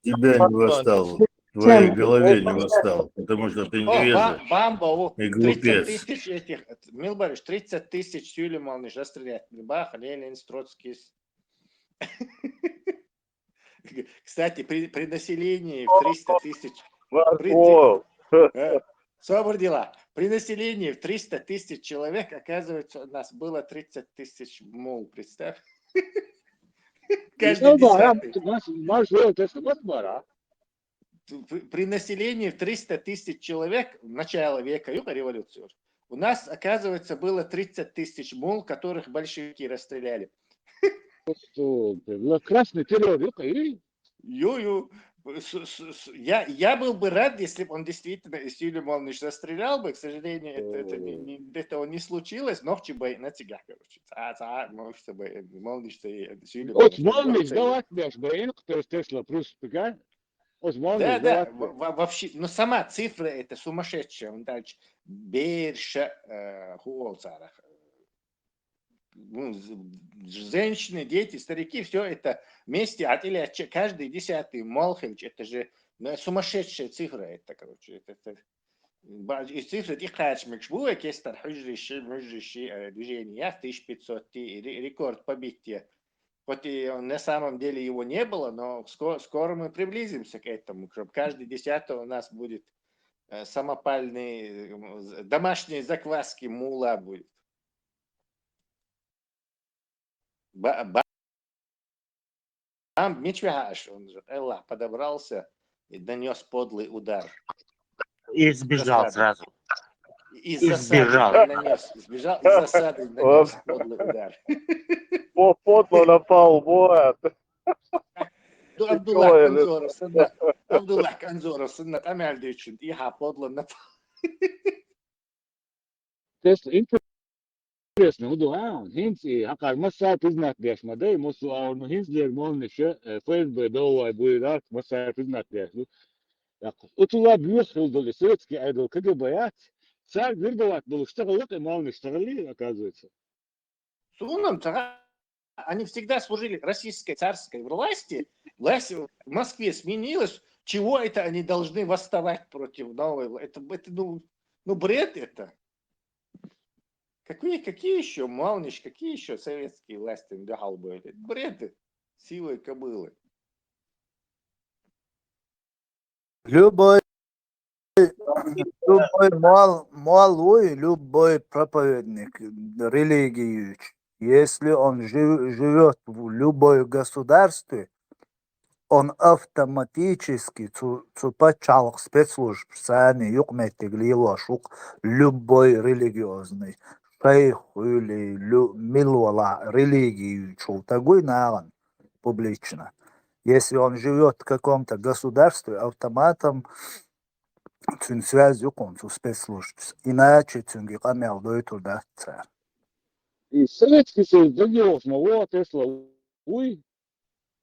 не восстал. В твоей голове не восстал, потому что ты О, невежа Ба-, Бамба, о, и глупец. Тридцать тысяч этих, э, Милбарыш, тридцать тысяч сюлюмалниш расстрелять. Бах, Ленин, Троцкий. Кстати, при, при населении в триста тысяч, при, э, собар дела. При населении в триста тысяч человек, оказывается, у нас было тридцать тысяч мул, представь. Каждый десятый. При, при населении в триста тысяч человек в начало века, юха революцию, у нас, оказывается, было тридцать тысяч мул, которых большевики расстреляли. Просто, на красный террор, юха, и Ю, ю. С-, с-, с-, я, я был бы рад, если бы он действительно из Сюльмалныш расстрелял бы. К сожалению, это, это не, не, этого не случилось. Нохчи бы на цигах, короче. Ца, ца, может бы, Малныш, Сюльмалныш. Оцу Малныш давать беш бен, кто, Тесла, плюс, пика? Оцу Малныш Да, да, давать бен. Во-, во-, вообще, ну, сама цифра это сумасшедшая. Он дальше берша, э, хуол царах. Ну, з-, женщины, дети, старики, все это вместе, а или ч-, каждый десятый мол хилча, это же, ну, сумасшедшая цифра, это, короче, это, это, ба-, и цифра, и кхачмекш бу, э, кестар, хужриши, мужриши, э, движение, я тысяча пятьсот, и ре-, рекорд побития. Хоть и на самом деле его не было, но ско-, скоро мы приблизимся к этому, чтобы каждый десятый у нас будет, э, самопальный, э, з-, домашней закваски мула будет. Ба-, ба-, Бамба, мича ваьхьа аша? Он же Эллах подобрался и нанёс подлый удар. И сбежал сразу. Из засады нанёс, сбежал, из засады нанёс подлый удар. По-, подло напал, вот. Ну, Абдуллах Канзоров санна, Абдуллах Канзоров санна, къамел дечун, и ха подло напал. Тесла интересно, хӀун ду, а? ХӀинца и хьакхар массара признать деш ма дай, массо а агӀор, ну, хӀинца лер молнаш, э, ФСБ довлой буй дарт, массара признать деш ду. Яккха, оцула боьха хила долу и советский Ӏедал КГБ яц, царга вербовать болуш ца хилла-кх и молнаш, ца хиллий, оказывается. Суна-м ца хаьа, они всегда служили российской царской власти. Власть в Москве сменилась. Чего это они должны восставать против новой вла-, это, это, ну, ну, бред это. Какие, какие ещё молнаш, какие ещё советские власти дуьхьал были? Бред это. Сивой кобылы. Любой, любой мол-, молла вуй, любой проповедник, религиечу, если он жив-, живёт в любой государстве, он автоматически цу, цу пачхьалкхан спецслужбашца юкъаметтиг лелош ву-кх любой религиозный, шайх хуьлий, лю-, мила валахь религиечул стаг вуй нахана публично. Если он живёт в каком-то государстве, автоматом цуьнан связь ю кхунна цу спецслужбашца. Иначе цуьнга и къамел дойтур дац цара. И Советский Союз дагайогӀуш ма вогӀу, Тесла, вуй?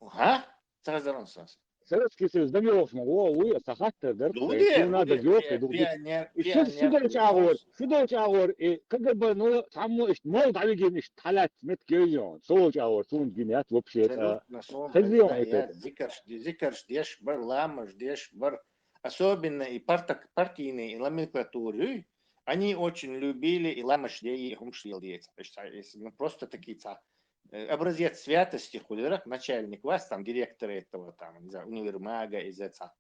Ага, ца хазаран сас. Советский Союз дагайогӀуш ма вогӀу, вуй, аса хаттар дара. Ду Э, де, чуна ду де, дагайогӀу, пе-, ду де. Пионер, И шу, шу пионер долчу агӀор, шу долчу агӀор, и КГБ-но цхьаммо иштта молла дӀавигина, иштта хьалаьцна меттиг йойла йогӀу. Со волчу агӀор, суна гина яц вообще, а, Абсолютно, суна хеза йогӀу хӀета. Зикарш, зикарш деш бар, ламаш деш бар. Особенно и парта-, партийные, и номенклатуры, они очень любили и ламаш де, и хӀумаш лела деца. Иштта, если, ну, просто такие ца, э, образец святости хуьлура-кх начальник вас, там, директор этого, там, не знаю, универмага из-за ца,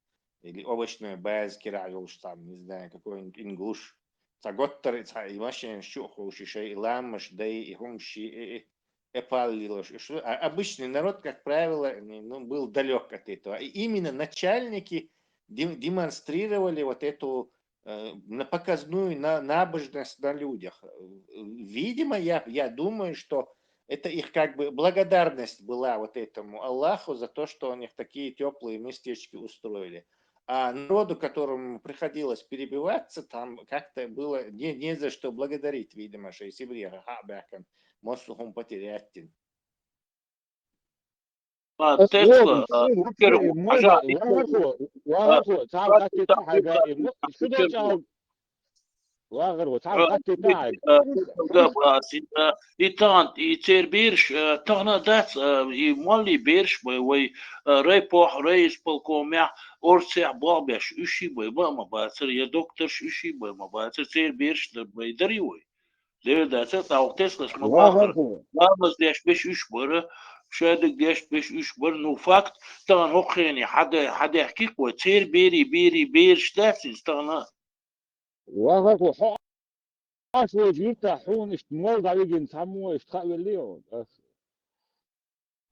или овощной базы кирахь йолуш, там, не знаю, какой-нибудь ингуш. Ца готтара, ца и машенаш чу а ховший шай, и ламаш дай, и хӀумаш, и, и, и паллилаш. И шу-, а обычный народ, как правило, не, ну, был далёк от этого. И именно начальники дем-, демонстрировали вот эту, э, на показную на-, набожность на людях. Э, видимо, я, я думаю, что это их как бы благодарность была вот этому Аллаху за то, что они такие тёплые местечки устроили. А народу, которому приходилось перебиваться, там как-то было не, не за что благодарить, видимо, шайн сибрех хьа а баьхкина, массо а хӀума потерять дина. А, Ас Тесла, вогӀу, а, шуна, Петр, шуна, хьажа, вахархо, вахархо, цхьа а, хаттар ду хьайга, и мо-, шу долчу агӀор, вахархо, цхьа а, хаттар ду хьайга. А, Петр, а, и тахана, и церан бераш, а, тахана а дац, а, и молла бераш бай вай, а, райпох, райисполкомехь, орцехь болх беш, уьш а бай, бан а ма бацара, я докторш, уьш а бай ма бацара, церан бераш дар бай, дарий вай. Дера дац, тӀаккха Теслас ма бахара. Ламаз деш берш уьш бара, шадерг деш берш уьш бара. Ну, факт, тахана хӀокху хене хьаде-, хьадехкий-кх вай, церан берий, берий бераш дац иза тахана. Вахархо, хьо Ӏаш волчу юьртахь хьуна иштта молла дӀавигина цхьаммо иштта хаа веллий хьуна? Ас.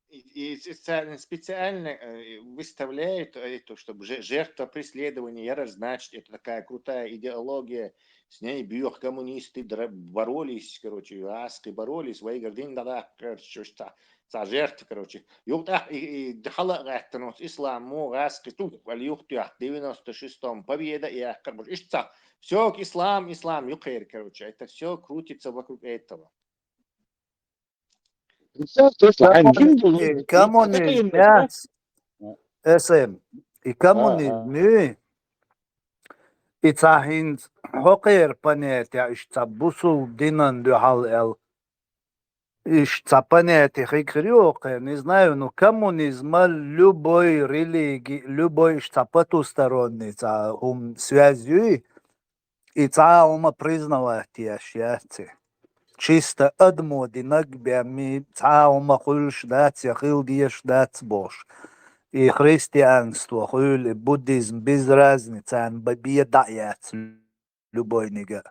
И, и специально, специально, э, выставляют это, чтобы же-, жертва преследования, яра, значит, это такая крутая идеология, с ней бьёх коммунисты дра-, боролись, короче, гӀаскхи боролись, вайгара дин дӀадаккха, короче, уьш ца, ца жертва, короче. Юха тӀаккха и, и хьала а гӀаьттина, вот ислам мо гӀаскхи тух, али юха тӀехь девяносто шестом победа и яьккхар, короче, иштта ца, всё, ислам, ислам, юххера, короче, это всё крутится вокруг этого. Представь, Тесла, хьайн жима долу, Коммунизм, и, и, яц. Эс эм. И коммунизм, а, а. И цхьа хӀинца хӀокхеран понятие, иштта цхьа бусулба динан дуьхьал аьлла. Иштта цхьа понятие хиг хир ю хӀокхеран, не знаю, но коммунизма любой религи, любой иштта цхьа потусторонний цхьа хӀума связь юй, и цхьа а хӀума признавать еш яц и. Чисто адамо динарг бен ми цхьа а хӀума хуьлуш дац я хила дезаш дац бохуш. И христианство хуьлу, и буддизм, без разницы, царна бан бен дӀа а яц любойнига.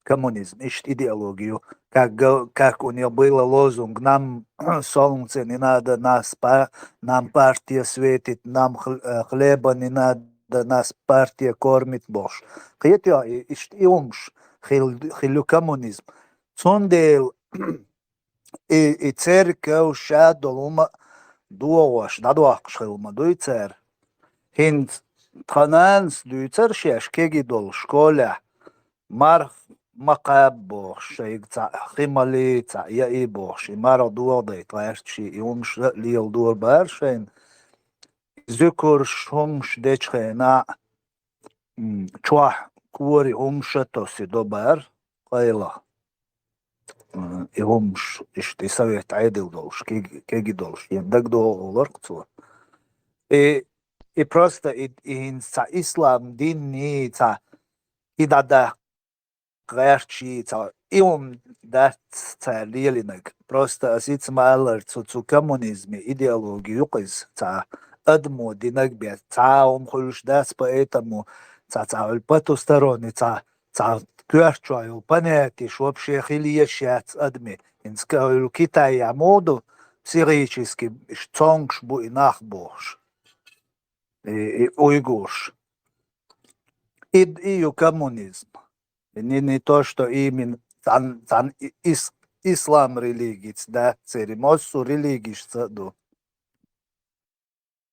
Коммунизм, иштта идеология ю. Как га-, как у них было лозунг: «Нам солнце не надо, нас па-, нам партия светит, нам хл-, э, хлеба не надо, нас партия кормит», бохуш. Кхетий, и, иштта и хӀумаш хил-, хилла ю коммунизм. Цундела и, и церков ша долу хӀума догӀуш, дӀадоккхуш хилла ма дуй цара. ХӀинца тхан нанас дуьйцура шаьш кегий долу школехь, марх ма кхаба бохуш, шайга цхьаъ хи мали, цхьаъ яи бохуш, и марха дохадайта гӀерташ, и хӀумаш а леладора бара шайна. Зуькарш, хӀумаш дечу хенахь, м, чохь кори хӀумаш а тосу до бара къайлаха. М, и хӀумаш, иштта и совет Ӏедал долуш, кег-, кеги долуш, ен дагадогӀу олар-кх цо. И, и просто и, и хӀинца цхьа ислам динний, цхьа и дӀадаккха гӀерташ, цхьа и хӀума дац цара лелийнарг. Просто ас ица ма-аллара, цу, цу коммунизме идеологи ю-кх иза, цхьа адамо динарг бен, цхьа а хӀума хуьлуш дац, поэтому цхьа, цхьа хьуьлу потусторонний, цхьа, цхьа коьртачохь йолу понятиеш вообще хила езаш яц адаме. ХӀинца ка-, хьуьлу Китайехь муха ду, психически цомгуш бу и нах бохуш. И, и уйгурш. И, и ю коммунизм. И не, не то, что именно цхьан, цхьан и-, ис-, ислам религица дац церан, массо а религишца а ду.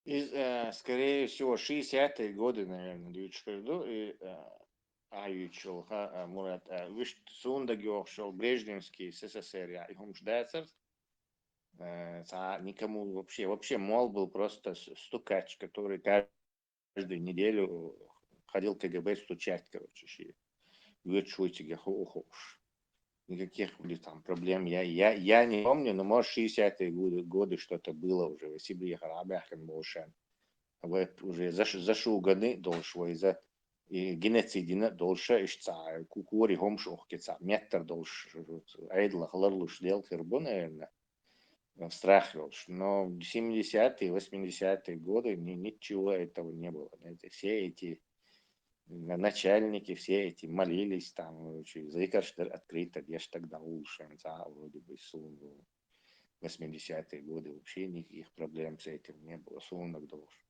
Из, э, скорее всего, шестидесятые годы, наверное, дуьйцуш хир ду, и, э, а, юьйцуш йолу, ха, а, Мурат, а, вуьшта суна дага йогӀуш йолу Брежневский СССР, я, и хӀумаш дацара. Э, цхьа никому вообще, вообще мол был просто с-, стукач, который каждую неделю ходил в КГБ стучать, короче, ши. Вуьйцуш вуй цига ху-, хууш. Никаких были там проблем. Я, я, я не помню, но, может, шестидесятые годы, годы что-то было уже. Вай Сибрехара а баьхкина болу шен. Вот уже за ш-, за шуганы долуш вай, за и геноцид йина долуш, иштта цхьа ку-, кори хӀумаш охке цхьа меттар долуш, Ӏедалах ларлуш дел хир бу, наверное, страх йолуш. Но в семидесятые, восьмидесятые годы ни-, ничего этого не было. Это все эти на-, начальники, все эти молились, там, э, чё, зикарш дара открыто деш, тогда улучшаем, а, вроде бы, су-, восьмидесятые годы вообще никаких проблем с этим не было, суннаг долуш.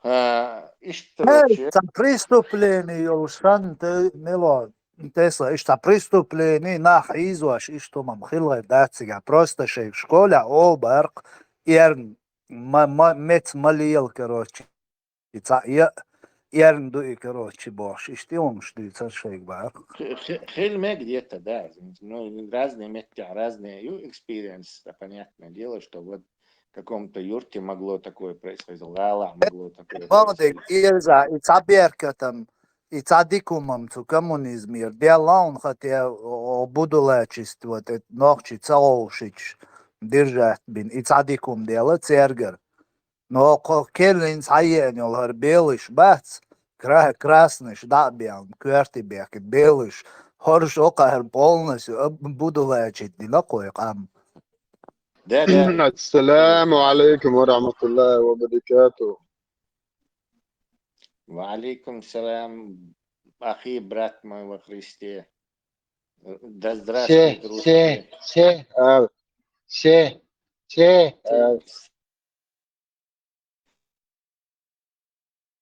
А, иштта Э, вообще. Цхьа преступление йолуш санна, те-, мело, Тесла, иштта цхьа преступление, нах хьийзош, иштта хӀумам хилла дац цигахь. Просто шайга школехь олу бара-кх, эрна, ма-, ма-, меца ма лела, короче. И цхьаъ я, эрна ду и, короче, бохуш. Иштта и хӀумаш дуьйцура шайга бара-кх. Хи-, хи-, хила мега где-то, да. Ну, разные меттехь, разные ю экспириенс, да, понятное дело, что вот каком-то юрте могло такое происходить, гӀалахь могло такое Молодец, происходить. Ирза, и цхьа беркатам, и цхьа дика хӀумам цу коммунизмера делла, хӀун хати, о, будулачество, вот это нохчий ца вовшича держать бина, и цхьа дика хӀума делла цергара. Но кхо келлин цхьа еана йолу хӀара белыш бац, кра-, краснаш дӀа а беана, коьрте бехкина белыш, хӀорш окхара полностью об-, будулачить дина кхой къам. Да, да. Ассаламу алейкум ва рахматуллахи ва баракатух. Ва алейкум салам, ахи, брат мой во Христе. Да здравствует русский. Се, се, а, се, се, а,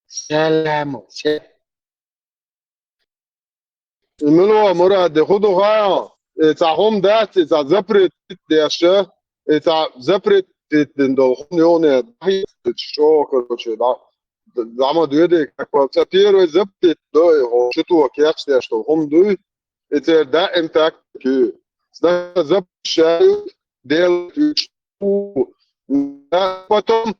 саламу, се. Мила Мурад, де хӀун ду хаьа, э, цхьа хӀума дац, э, цхьа запрет деш, э, цхьа запрет дина долу хӀума юхане дахьийта чӀогӀа, короче, да, да, ма доьду, как бы, цхьа первый запрет до, э, хӀун чу то кечдеш долу хӀума дуй, и церан даим так ю. Сначала запрещают делать, а потом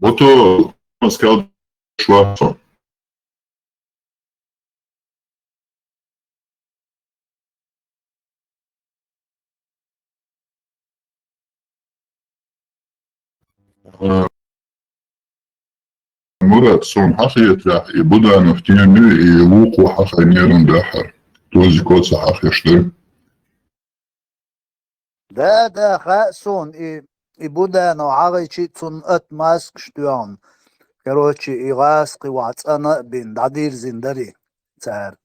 Вот он сказал, что Мурат, суна хьахетарехь, и Буданов тема и вукхо хьахайнера дахьар. Тозико ца хьахеш дара. Да, да, хаьа суна, и, и Буданов хьахийчи, цунна отмазкаш тоьхна. Короче, и гӀазкхи ваха цӀана а бина, дӀадирзина дарий цара.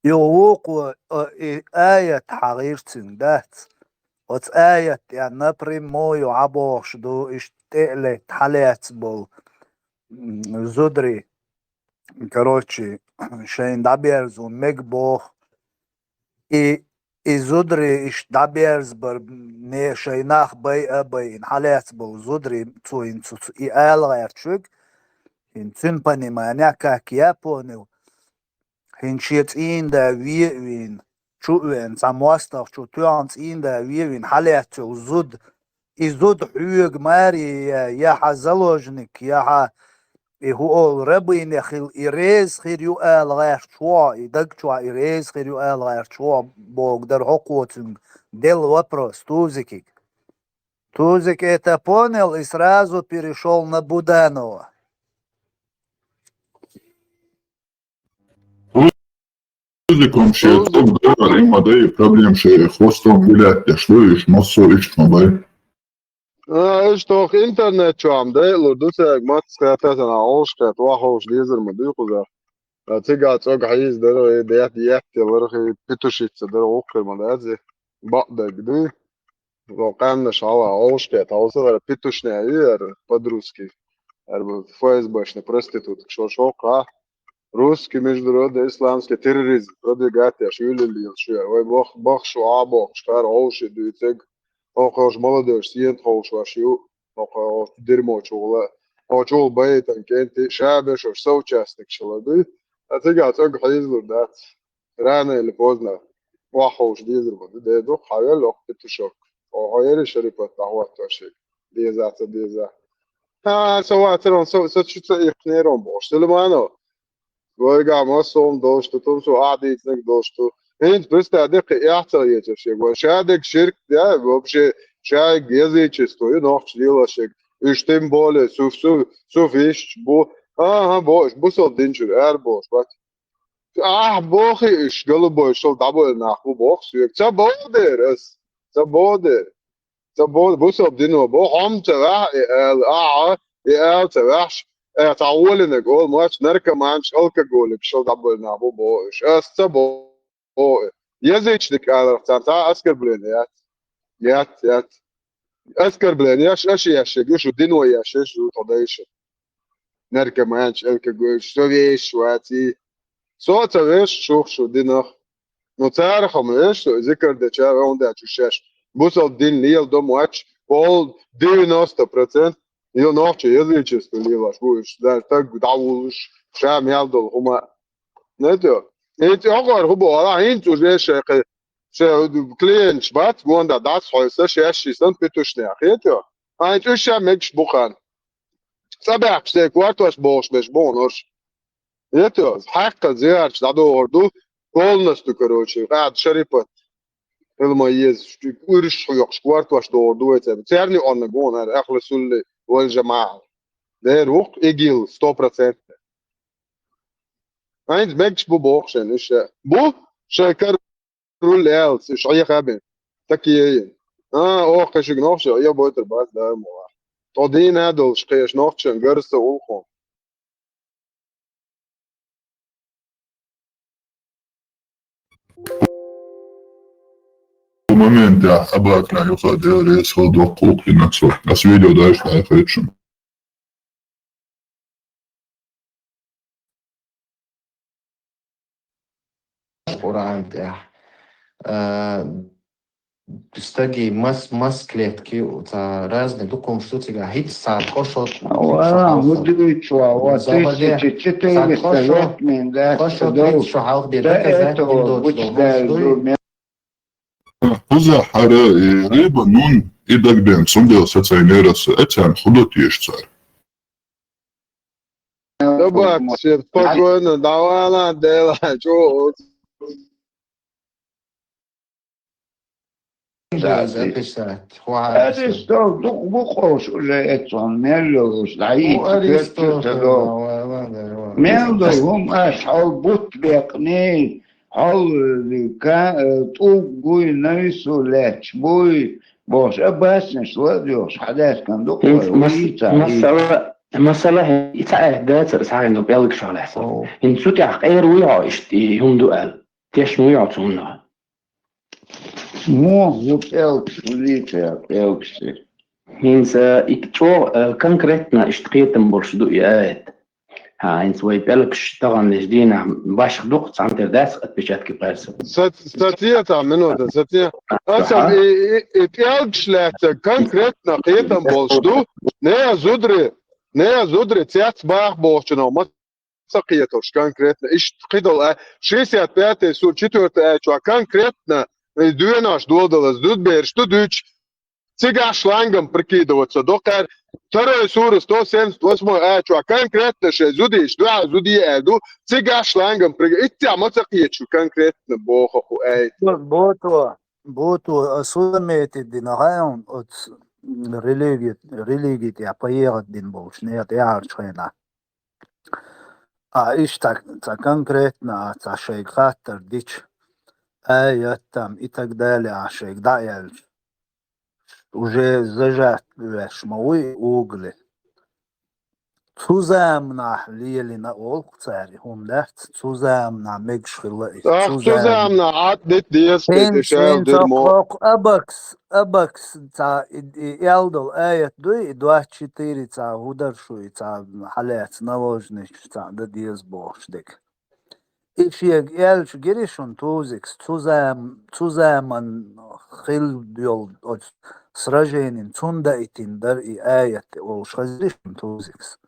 Юха вукхо, а, и аят хьахийра цуьнга, дац? Оцу аят тӀехь напрямую хьабохуш ду, иштта тӀе а летта хьалаьцна болу, м, зударий. Короче, шайна дӀаберзо мега боху, И, и зударий иштта дӀаберзабар, не шайн нах бай а байина, хьалаьцна болу зударий, цо хӀинца цу, цу, и ала гӀерташ верг, хӀинца цуьнан пониманехь, как я понял, хӀинца шен цӀийнан да вен а вийна, чу а веана, цхьа мостагӀчо тоьхна цӀийнан да вен а вийна, хьалаьцна йолу зуда, и зуда хьоьга маре я, я хьан заложник, я хьан, и хӀун олу, рабыня хила, и реза хир ю ала гӀерташ ву хьо, и даг чохь и реза хир ю ала гӀерташ ву хьо, бохург дара хьо кхо цуьнга делла вопрос Тузикига. Тузик это понял и сразу перешёл на Буданова. Тузиком шен цӀогах дара, и ма дай проблема, шен хвостом вилят деш ду, уьш массо а иштта ма бай. А, уьш тоху интернет чохь ма дайлур ду цаьрга, мацца кхетта, сан а олуш кхетта, охьаховша дезар ма дуй кхузахь. А, цигахь цӀогах хьийза дара, и даьтта, етта яларх, и петушица дара, гӀуккхе ма дац и. Бакъдерг дуй. Вон къаьмнаш хьала, олуш кхетта, хьовсал, ара петушня ю, ара по-русски. Ара ФСБшна проститутка, шо шоккха. Русский международный исламский терроризм продвигать деш, уьйлалла лелаш ю. Вай бах-, бахаш ву Ӏа бохуш, кхара хьовший дуьйцург. Хьо хьовш молодежь, сена хьовшош ю. Хьо хьо дерьмо чухула. Хьо чухула байтан кӀентий, ша беш ош соучастник шала дуй. А цигахь цӀогах хьийзалур дац. Рано или поздно. Охьаховша дезар ма ду, де ду, хьан велла оккху петушок. Хьо, хьо яри Шарипат дӀахӀоттош шега. Деза, ца деза. А, со вацар, со, со чу ца иккхинера бохуш. Сулейманов, вайгахь массо а долуш ду, тумсо ахь дийцинарг долуш ду. ХӀинца представь де кхин эхь ца ецар шега. Вай ша дерг ширк, я, вообще, шайга язычество ю, нохча лелаш шега. Уьш тем более, су, су, суфисташ бу. Ага, бо, уьш бусалба динчуьра ара бохуш, бац. Ахь бохий уьш, голубой, шал дӀабойла нах бу боху соьга. Ца боху дера ас. Ца боху дера. Ца боху, бусалба дино боху, хьо-м ца ваьхьа и ала, ахьа и ала ца ваьхьаш, э, цхьа гӀолинарг олу, маьрша наркоманаш, алкоголикаш шал дӀабойла нах бу боху уьш. Ас ца боху. Язычник аларх царна цхьа а оскорбление яц. Яц, яц. Оскорбление еш, аша еш, шу дино еш, шу тхо дайша. Наркоманаш, алкоголикаш, со вешаш вац и. Со а ца вешаш, шух шу динах. Ну, царах-м вешаш, со зикар дечара, он дечу шаьш. Бусалба дин леладо моьттуш, пол девяносто процент ил нохча язычество лелош бу уьш, даже таг дӀавуллуш, ша мел долу хӀума. Нетё. ХӀинца хӀокхуьнан хӀун боху, ала хӀинца уже шайн кхин, шайн клиенташ бац, гонда дац хьо, сан шаьш ши сан петушня, хетё? Хьайна уьш ша мегаш бу хан. ЦӀа баьхкаш церан кортош бохуш берш бу хьуна уьш. Хетё? Хьаьккхал зиярташ дӀадохур ду, полностью, короче, къаьда Шарипат. Хила ма еза, уьраш хьоькхуш, кортош дохур ду вай церан. Церан оннаг ву хьуна, ахьла сулли вал жамаӀа. Дера ву-кх ИГИЛ, сто процентов. Хьайнца мегаш бу боху шайна уьш. Бу шайн кара руль аьлла, уьш Ӏехабина. Так и есть. А, оха кхин шуьга нохча Ӏебойтур бац, да, ма ваха. Тхо дийна долуш кхечу нохчашна гарза ца улхо. Моментехь Абакна юха Дела реза хила доккху кхинацо. Ас видео дайша лайхайтшун. Къуръан тӀехь. Э, стаги мас-, мас клетки, ца разный дукхумаш ду цигахь, хӀинца цхьа кхо шо, ва, хӀун дуьйцу, ва, тысяча четыреста лет мин дац, кхо шо, хӀинца шо хьалха де доказательство доцуш долу хӀумаш дуй. Кхузахь хӀара и рыба, нун, и дагабеана, цундела сацайнера аса, эцарна хӀун до теша цара? Собак, все спокойно, давай, ладно, делай, чё? Записать. Записать. Хватит. Это что, ду-, букъош уже эцон, мел йолуш, да, ну, и теперь Аристотель, что-то, да, ладно, ладно. Мел долу хӀума аш хьал бутт бекъний, хьал, э, ка-, э, тӀулг буй, навису лаьтташ буй, бохуш, а баснаш ладоьгӀуш, хьадаьскан ду-кх вай, масала, масала, и ца аьтта дацара схьахьин ду пӀелгаш хьалаьцна. О. ХӀинца цу тӀехь къера вуй хьо иштта, и хӀума ду аьлла? Тешна вуй хьо цунна? Муха ву пӀелгаш, ву дийцар пӀелгаш? ХӀинца и чӀогӀа, э, конкретно иштта кхетам болуш ду и аят. ХӀа, хӀинца вай пӀелгаш таханлерча дийнахьа башха ду-кх, цхьанатера дац отпечатки пальцев? Са, са цецахь, минута, са цецахь. Аса Аха. и, и, и пӀелгаш лаьцна конкретно кхетам болуш ду. Не, зударий, не, зударий, цец баха бохучунах ма ца кхеталаш конкретно. Иштта кхидолу, а, шестьдесят пятая сура, четвёртая аят чохь конкретно, и доьнаш додалаза, зудабераш ду дуьйцуш, цигахь шлангом прикидываться до кхаьр. Второй сура, сто семьдесят восьмой аят чохь конкретно шайн зудийчу дуьхьа зуде аьлла ду, цигахь шлангом прикидываться. Иттех ма ца кхеташ конкретно боху хӀу аят. Бото, бото, а, су заметить дина, хьан оцу религи-, религия тӀехь поехать дина болуш, нет, яхьарчу хенахь. А иштта цхьа конкретно, а цхьа шайга хаттар дича, аят там и так далее, а шайга дӀа а яьлча, уже зажат веш ма вуй угли. Цу заманахь лелина олу-кх цара и хӀума дац, цу заманахь мегаш хилла иза. Цу заманахь Ӏад дита деза те, тӀе шаьла дира мо. Хокху абакс, абакс цхьа и, и аьлла долу аят дуй, и двадцать четыре цхьа хӀу дара шу, и цхьа хьалаьцна наложнича цхьа дан деза бохуш дерг. И шега аьлча гири шуна Тузикс, цу зам-, цу заман хилла йолу оцу сраженин цунна даийтина дара и аят олуш хазири шуна Тузикс.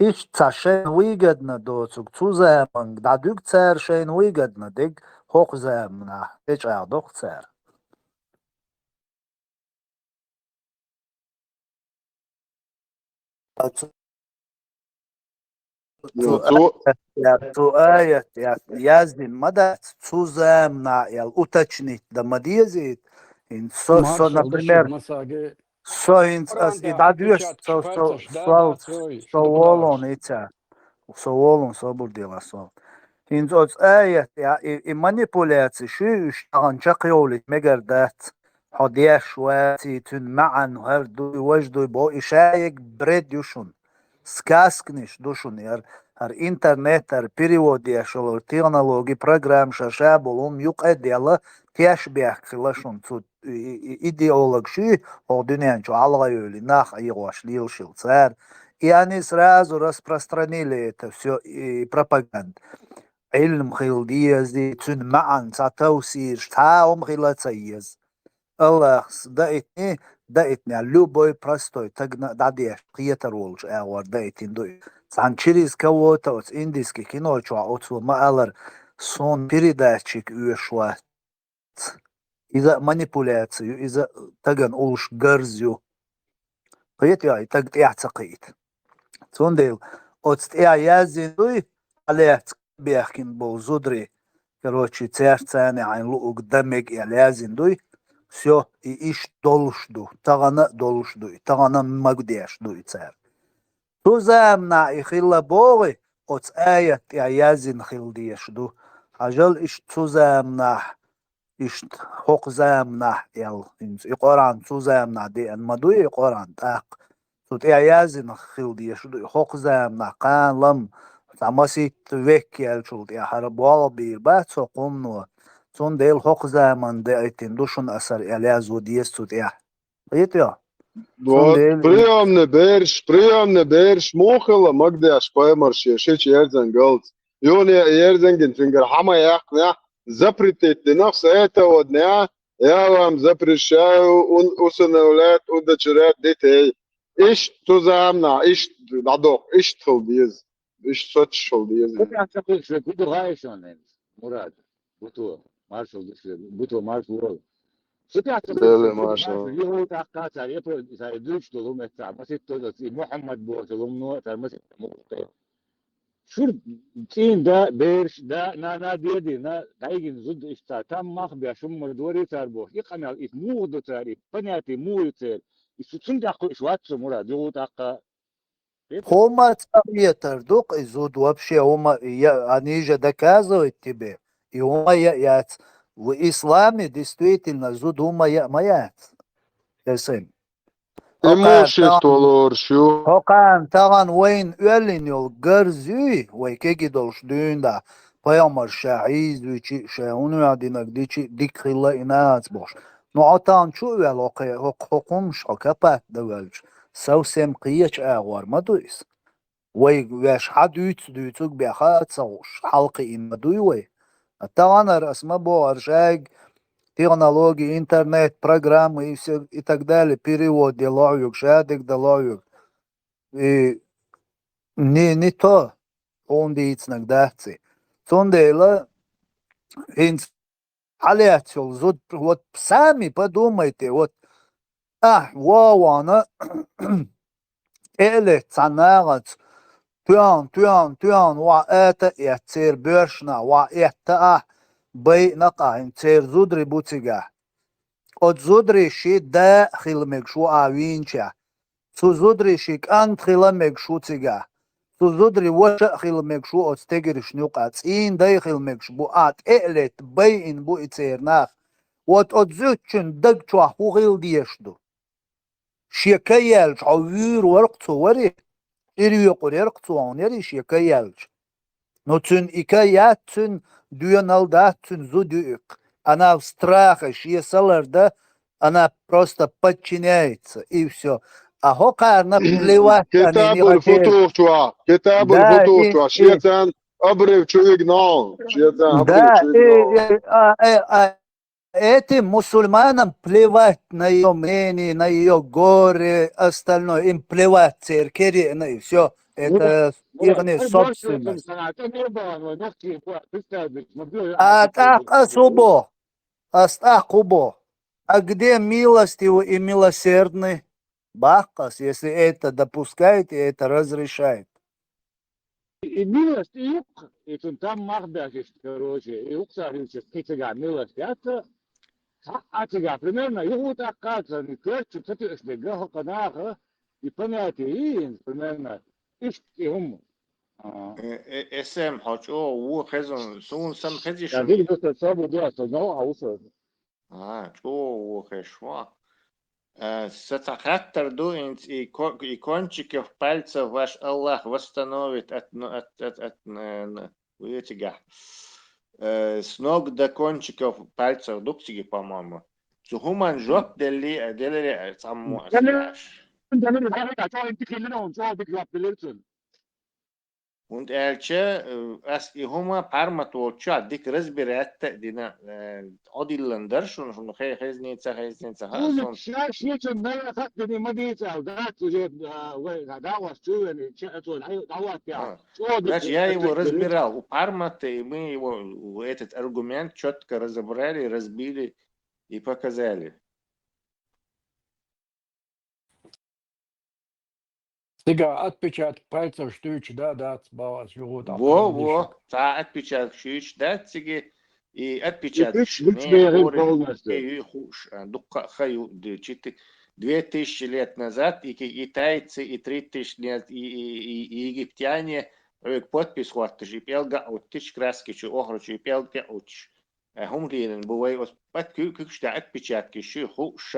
Иштта цхьа шайна выгодно доцург цу заманга дӀадуьгу цара, шайна выгодно дерг хӀокху заманахь тӀечӀагӀдо-кх цара. Цу, цу, цу аят, цу аят яздина ма дац, цу заманахь аьлла уточнить дан ма дезийта. ХӀинца со, со, например, со хӀинца ас и дӀадоьшу, со, со, со, со волун ица. Со волун собар дела со. ХӀинца оцу аят, я, и, и манипуляци шуьй уьш тахана чекхйовлийта мегар дац. Хьо деш ваций, цуьнан маьӀна хӀара дуй, важа дуй бо, и шаерг бред ю шуна. Сказканаш ду шуна яра, хӀара интернет, хӀара перевод еш йолу технологи, программа ша, ша болу хӀума юкъа а делла, теш бехк хила шуна цу и, и, и идеологаш ю, хӀокху дуьнен чу хьалха а йолий, нах Ӏехош лелаш хила цара. И они сразу распространили это всё, и пропаганда. Ӏилма хила деза, цуьнан маьӀна цхьа тавсираш, цхьа а хӀума хила ца еза. Аллахьас даийтина, даийтина, любой простой тагна а дӀадеш кхетар волчу агӀор даийтина ду и. Цхьана через кого-то оцу индийский кино чохь оцо ма-аллара, суна передатчик оьшуш вац. Иза а манипуляци ю, иза а тагана уллуш гарз ю. Кхетий, и таг тӀаьхьа ца кхиийта. Цундела оцу тӀехь яздина дуй, хьалаьцна бехкина болу зударий, короче, цаьрца царна хьайн луург дан мега аьлла яздина дуй. Всё, и иштта долуш ду, тахана а долуш ду, и тахана а магадеш ду и цара. Цу заманахь и хилла бохий, оцу аят тӀехь яздина хила дезаш ду. Хьажал, иштта цу заманахь, иштта хӀокху заманахь аьлла, хӀинца и Къуръан цу заманахь деана ма дуй, и Къуръан тӀаккха. Цу тӀехь яздина хила дезаш ду, и хӀокху заманахь кхана лам, цхьа масийтта веккхаьллачул тӀаьхьа хӀара болх бийр бац хӀокху хӀумано. Цундела хӀокху заманна даийтина ду шуна ас хӀара аьлла язво деза цу тӀехь. Хетий? Вот, цундела приёмный бераш, приёмный бераш муха хилла магадеш пайхамар шен шича ерзангалц. Юха ерзангина цуьнгара хьа ма яьккхинехь, запретить динарх с этого дня я вам запрещаю ун-, усыновлять, удочерять детей. Иштта цу заманахь, иштта дӀадоккху, иштта хила деза. Иштта соцуш хила деза. Мурад. Буто, маршалла ду шуьга. Буто, маршалла волу. Цу тӀехь ца Деле, маршалла. Маршалла. Юха тӀаккха цара, я, цара дуьйцуш долу хӀума эццахь, масийтта долу, и Мухьаммад бохучу хӀумано, цара масийтта мукъа. Шура цӀийна да, бераш да, нана, деди, на, дӀайигина зуда иштта, там мах беш, хӀумма дори цара бохуш. И къамел, и муха ду цара, и понятие муха ю церан. И цу-, цунна тӀехь кхуьуш вац со, Мурад, юха тӀаккха. ХӀумма ца хетар ду-кх и зуда вообще, хӀумма я, они же доказывают тебе, и хӀумма я яц. В исламе действительно зуда хӀумма я ма яц. Эсен. Имущество лоруш ю. ХӀокхарна тахана вайна оьллина йолу гарз юй, вай кегий долуш дуьйна да. Пайхамар ша хьийзавичи, ша хӀунда динарг дичи, дика хилла и нахаца бохуш. Ну, хьо тахана чу а ваьлла, хӀокхе-, хӀокху хӀумаш хьо капат дан ваьлча, совсем кхечу агӀор ма ду иза. Вай ваьш хьа дуьйцу, дуьйцуг беха а ца гӀуш, хьалкхиъна ма дуй вай. А таханара ас ма бохар шайга, технологии, интернет, программы и все, и так далее, перевод де лохьуьг, шадерг да лохьуьг. И не, не то, хьуна дийцинарг дац и. Цундела хӀинца хьалаьцна йолу зуда, вот сами подумайте, вот ахь вована тӀе а летта цхьана нахаца, тоьхна, тоьхна, тоьхна, вахьа ата а этта, церан боьршанах вахьа этта ахь, байина ахь, хӀинца церан зударий бу цигахь. Оцу зударийн ши да а хила мегаш ву ахь вийначехь. Цу зударийн ши кӀант хила мегаш ву цигахь. Цу зударийн ваша а хила мегаш ву оцу тегерашна юкъахь. ЦӀийнан дай хила мегаш бу, ахь тӀе а летта байина бу и церан нах. Вот оцу зудчун даг чохь хӀун хила дезаш ду? Шен ка яьлча хьо вуьйр вара-кх цу вари, ирвекъур яра-кх цу хьуна яри шен ка яьлча. Ну, цуьнан и ка яц, цуьнан доьналла дац, цуьнан зуда ю и-кх. Она в страхе, шен са лардан, она просто подчиняется, и всё. А хӀокхарна плевать, они не Китабуль хотели. Футух чохь, Китабуль Да, Футух и, чохь, и, шен царна обрыв чу вигна, шен царна обрыв да, чу и, вигна. И, а, э, а, этим мусульманам плевать на её мнение, на её горе, остальное. Им плевать церан кериъна и всё. Это ихняя собственность. А тӀаккха ас хӀун боху? Ас тӀаккха хӀун боху? А где милостивый и милосердный? Баккхас, если это допускает и это разрешает. И милость, и юкъ, и цунна там мах беш иштта, короче, и юкъ ца хилча, кхин цигахь милость яц, цхьа а цигахь, примерно, юху тӀаккха ца, и коьртачу ца тиъаш дерг, хӀокху наха, и понятие, и, примерно, иштта и хӀума. А. Э, э, эсэм хьо чӀогӀа вон хезна, суна санна хеза шу? Я вижу, что всё будет, но, а, усо. А, чӀогӀа вон хезаш ву. Э, сан цхьа хаттар ду, хӀинца и ко-, и кончиков пальцев ваш Аллах восстановит от, ну, от, от, от, э, н-, вуьцигахь. Э, с ног до кончиков пальцев ду-кх цига, по-моему. Цу хӀуманна жоп делли, э, делире, э, цхьаммо ас яш. ХӀунда аьлча, э, ас и хӀума Пармат волчохь дика разбирать а дина, э, Ӏодиллина дара шуна, шуна хе-, хезний, ца хезний, ца хаьа суна. Ша шечун нара хатдини ма дийца аьлла, дац уже, а, вай, а, дӀа а вац, чу вен, че, а, цо дӀа-, дӀа а вац, я. А. ЧӀогӀа дика. Значит, я его разбирал у Пармата, и мы его, у-, этот аргумент чётко разобрали, разбили и показали. Цигахь отпечаток пальцев дуьйцуш да, дац, боху ас юху тӀаккха. Во, во, цхьа отпечаток дуьйцуш дац цига, и отпечаток ю хууш, а, дуккха а ха ю, д-, чити-, две тысячи лет назад и ки-, и тайцы, и три тысячи лет, и, и, и, и египтяне, э, подпись хӀотташ, и пӀелг а Ӏуттуш, краски чу, охра чу, и пӀелг тӀе а Ӏуттуш. Э, хӀума лерина бу вай, оцу пат-, куь-, куьгаш тӀехь отпечаткаш ю хууш,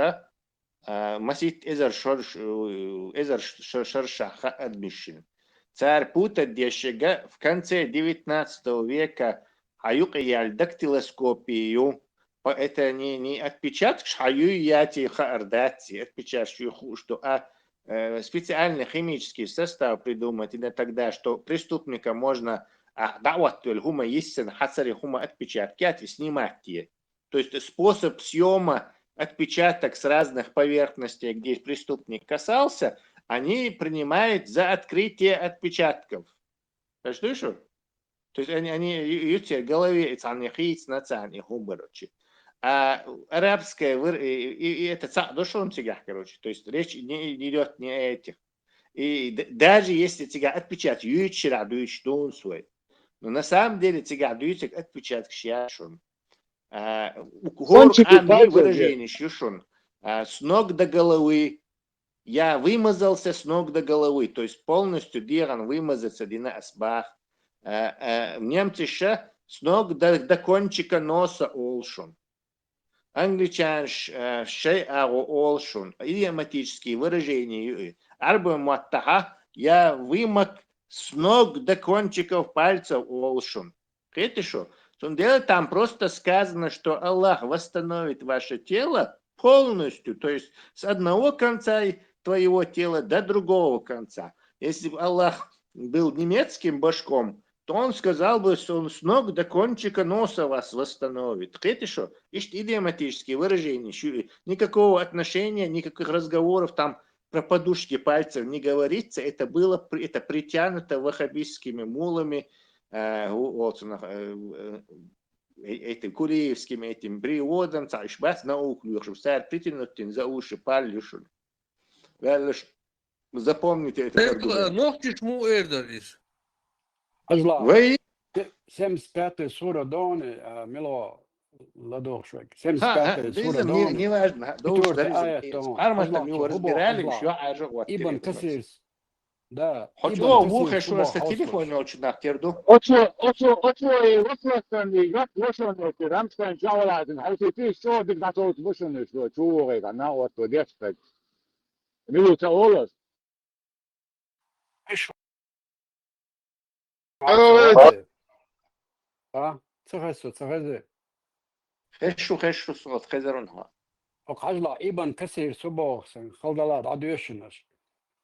а, масийтта эзар шарш-, э, эзар ш-, ш-, шаршахь ха-, адамашна. Цара путать деш ерг в конце девятнадцатого века хьан юкъе яьлла дактилоскопия ю. По-, это не, не отпечаткаш хьан юй яций хаар дац, отпечаткаш ю хууш ду, а, э, специальный химический состав придумать дина тогда, что преступника можно, а, дӀа а оттавелла хӀума йисина, хьан царе хӀума отпечатки яц, и снимать е. То есть способ съёма отпечаток с разных поверхностей, где преступник касался, они принимают за открытие отпечатков. Понимаешь, что? То есть они, они ю-, ю-, церан голове и царна хийцина царна и хӀума барчи. А арабская выр-, и, и, и это цхьаъ ду шуна цигахь, короче. То есть речь не, не идёт не о этих. И д-, даже если цигахь отпечаток юьйцуш шарахь дуьйцуш дуна со. Но на самом деле цигахь дуьйцург отпечаткаш яц шуна. А, у-, хӀора къаман выраженеш ю шуна. А, с ног до головы. Я вымазался с ног до головы. То есть полностью дегӀан вымазаться дина ас бах. А, а, немцаша с ног до, до кончика носа олу шуна. Англичанаша, а, шайн агӀо олу шуна. Идиоматические выражения ю и. Ӏарбойн маттахь я вымок с ног до кончиков пальцев олу шуна. Кхетий шу? Цундела там просто сказано, что Аллах восстановит ваше тело полностью, то есть с одного конца и твоего тела до другого конца. Если бы Аллах был немецким башком, то он сказал бы, что он с ног до кончика носа вас восстановит. Кхетий шо? Иштта идиоматические выражения, шу-, никакого отношения, никаких разговоров там про подушки пальцев не говорится. Это было при-, это притянуто ваххабистскими муллами, э, у-, вот, э, э, э, этим кулиевским этим приводом, цхьа ишбац науках, чтобы цар притянуть за уши, паллюшун. Валлаш, запомните это, как говорят. Нохчийча муха эр дара иза? Хьажал. Вай? Семьдесят пятая сура дона, а, мила ладувгӀаш вай. Ха, ха, семьдесят пятая сура дона. Безам, не, не важно. Ха, четвёртый аят дона. Хьажал, чу хӀуба разбирали, хьажал. Ибн Касир. Да, хьо Ибн чӀогӀа Касир вухаш шуба вара, сан хьовсалаш. Телефон йолчу нах тера ду. Оцо, оцо, оцо и васласан, и гат лошон йолчу Рамштайн чавалазин, хьовсий, ти чӀогӀа дика дӀасовцу башунаш, чу вогӀий, гӀана отто деш стаг. Мила ца олаш? Ало, ца хеза? А? Ца хеза, ца хеза? Хеза, хеза, со хезарун хьо. Хьо хьажал, Ибн Касир, со боху сан, хала дала дӀадоьшуш.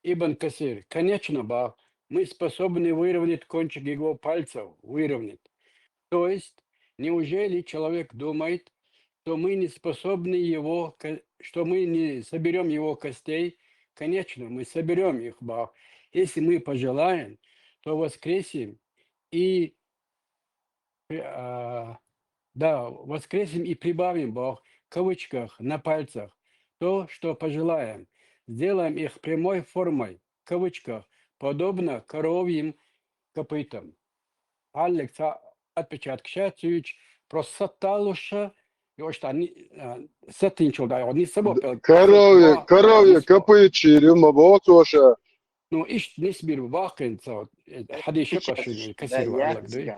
Ибн Касир, конечно, бах, мы способны выровнять кончик его пальцев, выровнять. То есть, неужели человек думает, что мы не способны его, ко-, что мы не соберём его костей? Конечно, мы соберём их, бах. Если мы пожелаем, то воскресим и, э, а, да, воскресим и прибавим, бах, в кавычках, на пальцах то, что пожелаем. Сделаем их прямой формой, в кавычках, подобно коровьим копытам. Хьаллаг цхьа отпечаткаш ца юьйцуш, просто сатта луш, и ош та ни-, а, сатинчул дай, ни сабо пел-, коровья, сатта, коровья, ни сабо. Копытчийр ю ма боху цо ша. Ну, иштта нисбир ваккхин цо, э, хьадийша кхо шуьга, Касир валлаг дуй.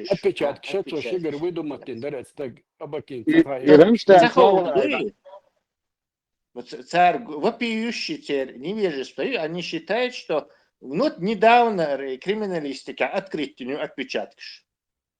Отпечаткаш цо шигара выдумать дина дара, стаг абакин и, цхьа и рамштайн ца ховла. Ну, ц-, цар г-, вопиющий цер невежество, и они считают, что, ну, вот недавно ре-, криминалистика открыть ю отпечаткаш.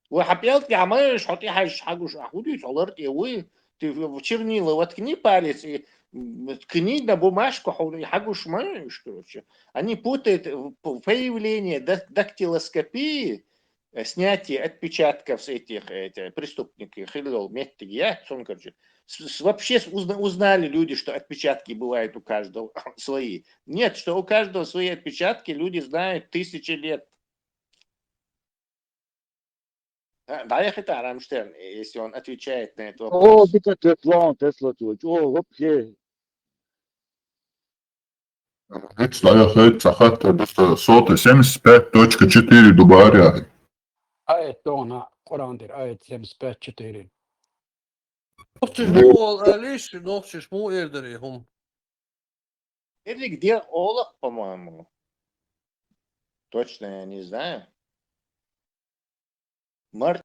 Ва хьан пӀелг тӀехь ма йиш, хьо тӀехьаьжча хьагуш, а хӀун дуьйцу, хьо лар тӀе вуй, ты в, в чернила воткни палец и, м, ткни на бумажку, хьо и хьагуш ма йиш, короче. Они путают, э, п-, появление дак-, дактилоскопии, э, снятие отпечатков с этих, эти, преступники, хилол меттиг я, сон, короче, с-, с-, вообще с-, узна-, узнали люди, что отпечатки бывают у каждого свои. Нет, что у каждого свои отпечатки, люди знают тысячи лет. А, дӀаяхийта Рамштайн, если он отвечает на этот вопрос. О, дика Тесла, Тесла, чу, о, вообще. Молодец, дӀаяхийта, ца хатта, просто сота семьдесят пять точка четыре дубаря. Аят дона, Къуръан дер, аят семьдесят пять четыре. Нохчийча муха олу аьлла, нохчийча муха эр дара и хӀума? Эриг де олу, по-моему. Точно я не знаю. Март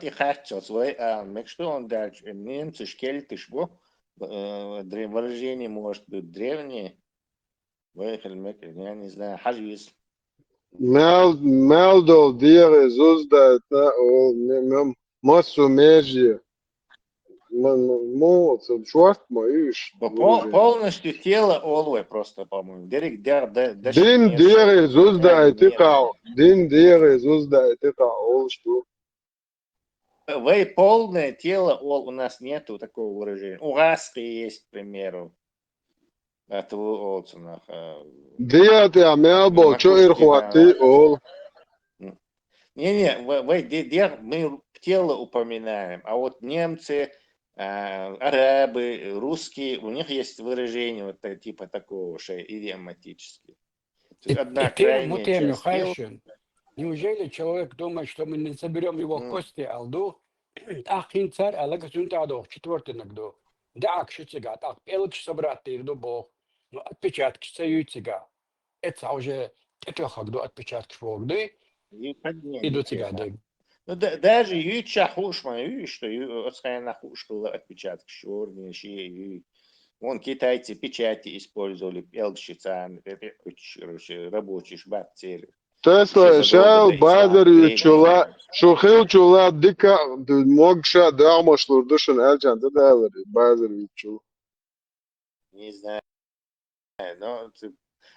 и харцос вай, а, мекшто он дач, немцаш кельташ бу, э, дре-, выражение может быть древнее. Вай хил мек, я не знаю, хьажа вис. Мел, мел дол дегӀе зуздай та, о, ме-, мем-, массу меже. Ма-, ма-, мо, ца чорт ма иш. По-, по-, полностью тело олу вай просто, по-моему. Дерриг дегӀ, да, да, дин дегӀе зуздай тикъал. Дин дегӀе зуздай тикъал, олуш ду. Вай полное тело, ол, у нас нету такого выражения. У Гаски есть, к примеру. А то олцунах, а, дегӀ тӀехь мел болчу ир хӀоттий, олу. Не-не, в-, вай де-, дегӀ, мы тело упоминаем. А вот немцы, а, арабы, русские, у них есть выражение вот та-, типа такого же, идиоматические. То есть одна крайняя часть тела. Неужели человек думает, что мы не соберём его кости, алду? ТӀаккха хӀинца цара аьлла, цуьнан тӀе доху четвёртый наг ду. ДӀаьхьа шу цига, тӀаккха пӀелгаш собрать дийр ду боху. Ну, отпечаткаш ца юй цига. Эца уже тӀетоьххаг ду отпечаткаш боху дуй. И ду цига дерг. Ну, да-, даже юьйцуш хууш ма юй, что ю-, оцу хенахь хууш хилла отпечаткаш, чорнее шен юй. Вон китайцы печати использовали, пӀелгаш царна, э, э, короче, рабочий бац церан. Тесла шел базар юьйцула, шу хилчула дика могуша догӀмаш лур ду шуна аьлча, дан даларе, базар юьйцула. Не знаю. Но ц-,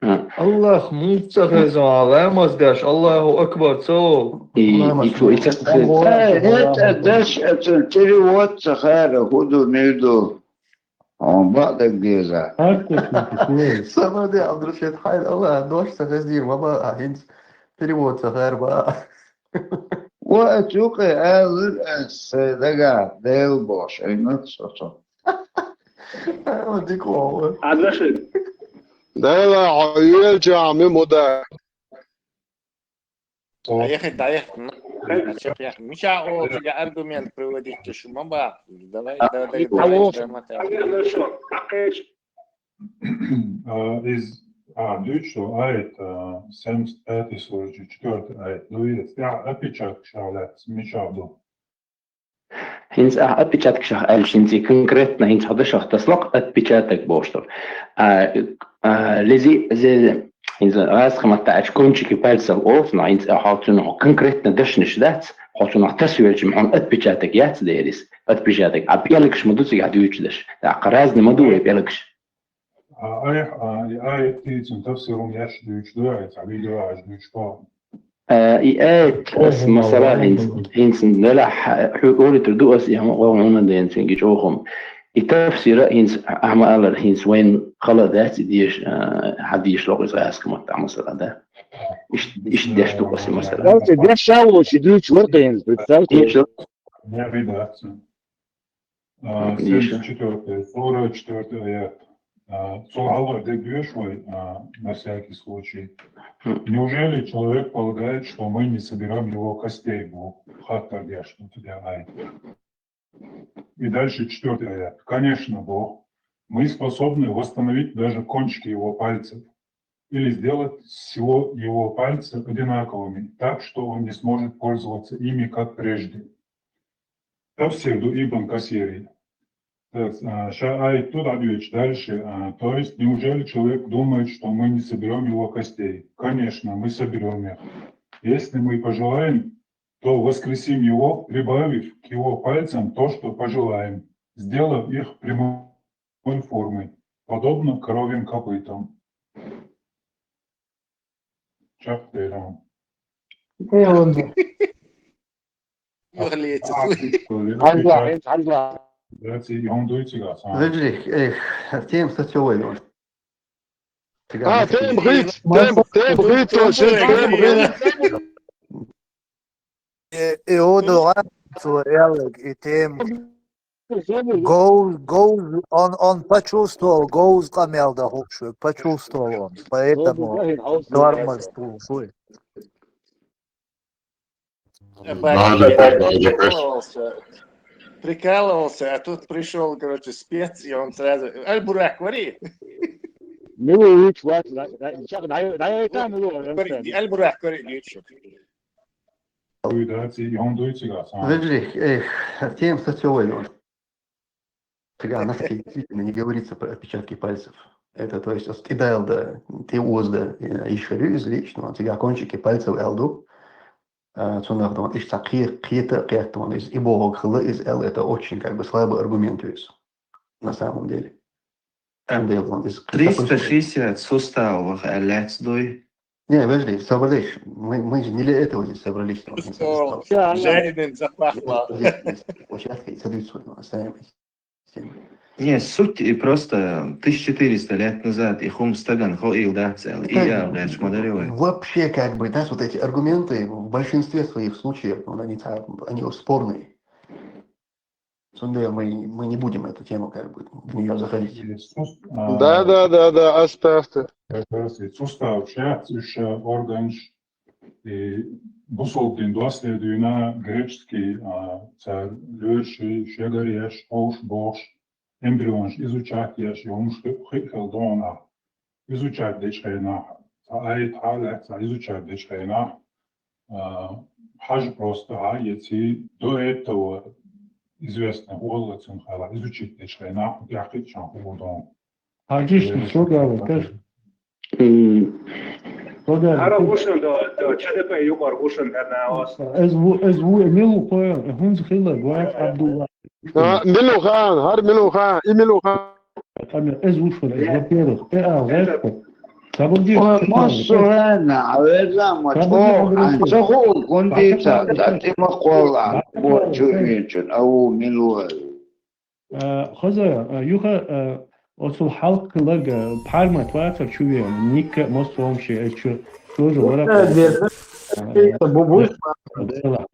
А. Аллах, муха ца хеза, ламаз деш, Аллаху акбар, ца ол. И, Ламаз и чу, и ца хеза. Аллаху акбар. Э, это даш, это перевод ца хара, худу миду. Он баъдаг деза. Артехника, хуй. Самаде, Абдурашид, хай, Аллах, дош ца хеза, ма ба, а хинц перевод ца хара ба. Ва ацукъе алир ас дага, Дел бош, айнат сото. Ай, ма дик ва. Абдурашид. Дела, хьо юьлча, ми муда. Доехать, доехать. Ну, а чё, я, мича, о, тебе аргумент приводить, ты шу, мама. Давай, давай, давай, давай, давай, давай. Хорошо. А, из, а, дуьйцу, аят, а, семьдесят пятый сура, четвёртый аят. Ну, и, я опечатка шалят, мича ду. ХӀинца ахьа отпечаткашах аьлча, хӀинца и конкретно хӀинца хьо дашах тасалакх отпечаток бохуш ду. А, а, лези, зе, хӀинца гӀазкхи маттахь аьлча кончики пальцев олу, но хӀинца хьо цунах конкретно дашнаш дац, хьо цунах тасавелча, хьуна отпечаток яц деррис, отпечаток. А пӀелгаш ма ду цигахь дуьйцуш даш. ТӀаккха разный ма ду вай пӀелгаш. А, айхьа, а, и аят дийцина тафсирун еш дуьйцуш ду, ай, цхьа видео аш дуьйцуш боху. А, и аят, ас масала хӀинца, хӀинца делахь, хьу-, хьуьлуьйтур ду ас, и хӀума гӀо хьуна ден цуьнга чӀогӀа хӀума. И тафсира хӀинца, ахьа ма аллара, хӀинца вайн хала дац и деша, а, хьан деша лоху иза гӀазкхи маттахь масала, да? Ишт-, ишт деш ду ас и масала. Представьте, деш ша волчу дуьйцуш вара хӀинца, представьте. Деша. А, семьдесят четвёртая сура, четвёртый аят. А, цул хьалха де доьшу вай, а, на всякий случай. Неужели человек полагает, что мы не соберём его костей, Бог? Хаттар деш ду цигахь аят. И дальше четвёртый аят. Конечно, Бог. Мы способны восстановить даже кончики его пальцев или сделать всего его пальца одинаковыми, так что он не сможет пользоваться ими, как прежде. Тафсир ду Ибн Касири. Так, а, ша аят тут отвечу дальше. А, то есть, неужели человек думает, что мы не соберём его костей? Конечно, мы соберём их. Если мы пожелаем, то воскресим его, прибавив к его пальцам то, что пожелаем, сделав их прямой формы, подобно коровьим копытам. Чакх терам. Юхлица. Хьанза, хьанза. Вежарий, эх, тема сацовой. А, тема хиц, тема, тема хиц, тема хиц. Э, э, о, да, цо аьлларг, и тема. Говз, говз, он, он почувствовал, говз къамел дан хууш ву, почувствовал он, поэтому тормоз тухуш ву. Бажа, бажа, бажа. Прикалывался, прикалывался, а тут пришёл, короче, спец, и он сразу: «Аль-Бурак, вари!» Милуч, вот, да, да, да, да, да, да, Милуч, Аль-Бурак, вари, ничего. Вежарий, эх, тема сацовой. Цигахь нахке действительно не говорится про отпечатки пальцев. Это, то есть, ас кӀидаьлла да, те оза да, э, йиш хир ю иза лично, цигахь кончики пальцев аьлла ду. А, цунах дан, иштта кхе-, кхета а кхетта ван, иза и бохург хилла, иза аьлла, это очень, как бы, слабый аргумент ю иза, на самом деле. Цундела ван иза кхетта. Триста шестьдесят суставов аьлла лаьцна дуй. Не, подожди, собрались. Мы, мы же не для этого здесь собрались. Жареный запахло. Здесь, здесь площадка, и садись, вот, оставим эти темы. Не, суть и просто тысяча четыреста лет назад и хӀума стагана хоийла дац аьлла, и аьлла гӀерташ ма дарий вай. Вообще, как бы, знаешь, вот эти аргументы в большинстве своих случаев, ну, они, ца-, они спорные. Цундела мы, мы не будем эту тему, как бы, в неё заходить. Да, да, да, да, оставьте. Как раз и суставаш яц уьш, э, органаш, и бусалба дин доследуйна греческий, а, цара лоьраш, шегар еш, ховш, бохуш, эмбрионаш изучать еш, и хӀумаш хи-, хи-, хила догӀу нах. Изучать дечу хенахь, цхьа аят хьалаьцна, изучать дечу хенахь, а, хьажа просто, хьа а эций, до этого известно, хӀун хилла цунна хьалха, изучить дечу хенахь, хӀун тӀехь кхиъчахь хӀун ду. Хьажа иштта, со гала, каш. М. Со гала. ХӀара ву шуна до, до, ЧДП юкъара ву шуна хӀара наос. Эз ву, эз ву, мила ву кхоьллина, хӀунда хилла, вац Абдулла. А, мила ву хаан, хӀара мила ву хаан, и мила ву хаан. Амма эз ву шуна, эз, во-первых, э, а, во-вторых, Ой, массо а хӀанна, хьаверза ма чӀогӀа, хӀанз ца хуу гундица, ца тима кхолла, бо чу венчун, ау, милуай. Хаза, юха, оцул хьалкхилаг, пхьармат вацар чу вен, никка массо а хӀума ше, чу, тоже вара. Бу-, буш.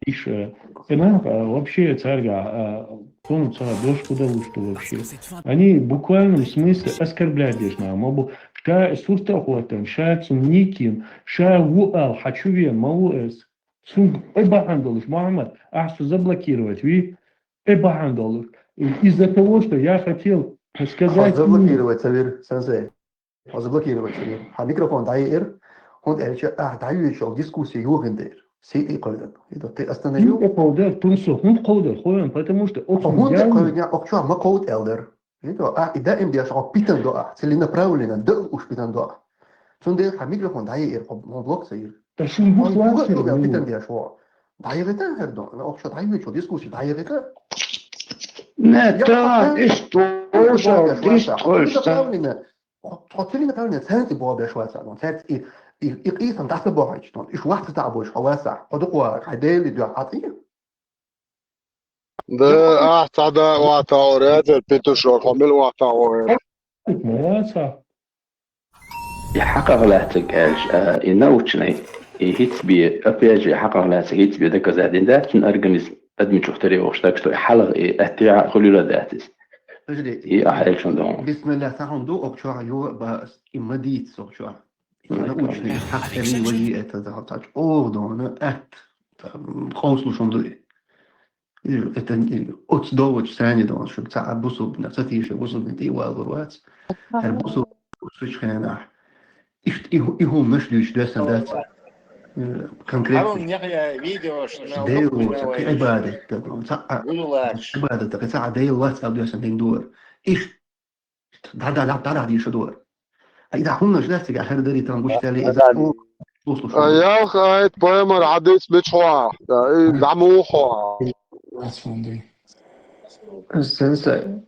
Иш, э, вообще царга, а, тун ца дош куда лушта вообще. Они буквально в смысле оскорблять деш на, ма бу, ша сурта охотан, ша цун никин, ша ву ал, хьачу вен, ма ву эс. Цун, э, бахан долуш, Мухаммад, ахсу заблокировать, ви, э, бахан долуш. Из-за того, что я хотел сказать... Заблокировать, Савир, сенсей. Хьо заблокировать ца вир. Хьан микрофон дӀаеира, хӀунда аьлча ахьа дӀайоьдучу дискуссия йохийна дера. Се и кхойдан. ХӀунда тӀе остановил? ХӀунда кховдар, тун со, хӀунда кховдар, хойдан, потому что... Хьо оцу хӀунда реально кхойдан, ахча ма кховда аьлла дара. ХӀунда ахьа и даим деш, хьо питан до ахьа, целенаправленно, дала уш питан до ахьа. Цундела хьан микрофон дӀаеира, хьо, хьо блок ца йира. Да шун бус лацира, питан деш хьо. ДӀаегӀита хӀара до, ахча дӀайоьдучу дискуссия дӀаегӀита. Не, та, иш тоже, диш тоже. Хьо целенаправленно цаьрца боху беш вацахь, ну, цаьрца и, и, и къийсам дӀа ца бохьуьйтуш, ну, иш вац ца таӀа бойуш хьо вацахь, хьо дукха хьайн Деле дуьхьа хьан цӀий? Да, ахьа цхьа да ватахь, резер Петушок, хьо мила ватахь, вацахь. И хьакъах лаьцнарг аьлча, а, и научный, и хӀинца бен, опять же, и хьакъах лаьцнарг хӀинца бен доказать дина дац, цуьнан организм адамчух тара йогӀуш, так что и хьалха и аьттехьа а хуьлуьйла дац иза. Подожди, и ахьа элчун догӀу. Бисмилла, ца хьуна ду, охчохь юха а ба ас, и ма дийца охчохь. И научный, хьакъ тӀе вай вай это, да, ца чӀогӀа догӀу, атта, къовсалуш хӀума ду и. Иза, это, оцу долчу сани дона, шуьга цхьа а бусулбина, ца тийша бусулбина тӀе а валур вац. ХӀара бусулба сурчу хенахь. Иштта и хӀу-, и хӀуманаш дуьйцуш доьссан дац. Э, конкретно. Хьарун яхья видеош, Дела вуьйцу, кхин Ӏибадат дан, цхьа а, Ӏибадат дан, кхин цхьа а Дела вац аьлла доьссан дина дора. Иштта дӀа-дӀа-дӀа-дӀа дийша дора. Ай, да, хӀуманаш дац цига, хӀара дари тан гуш тали, иза, о, слушай, слушай. А, ялх айт, пайхамар хьадис мича хьоахь? Да, и дӀа муха хьоахь? Сенсей.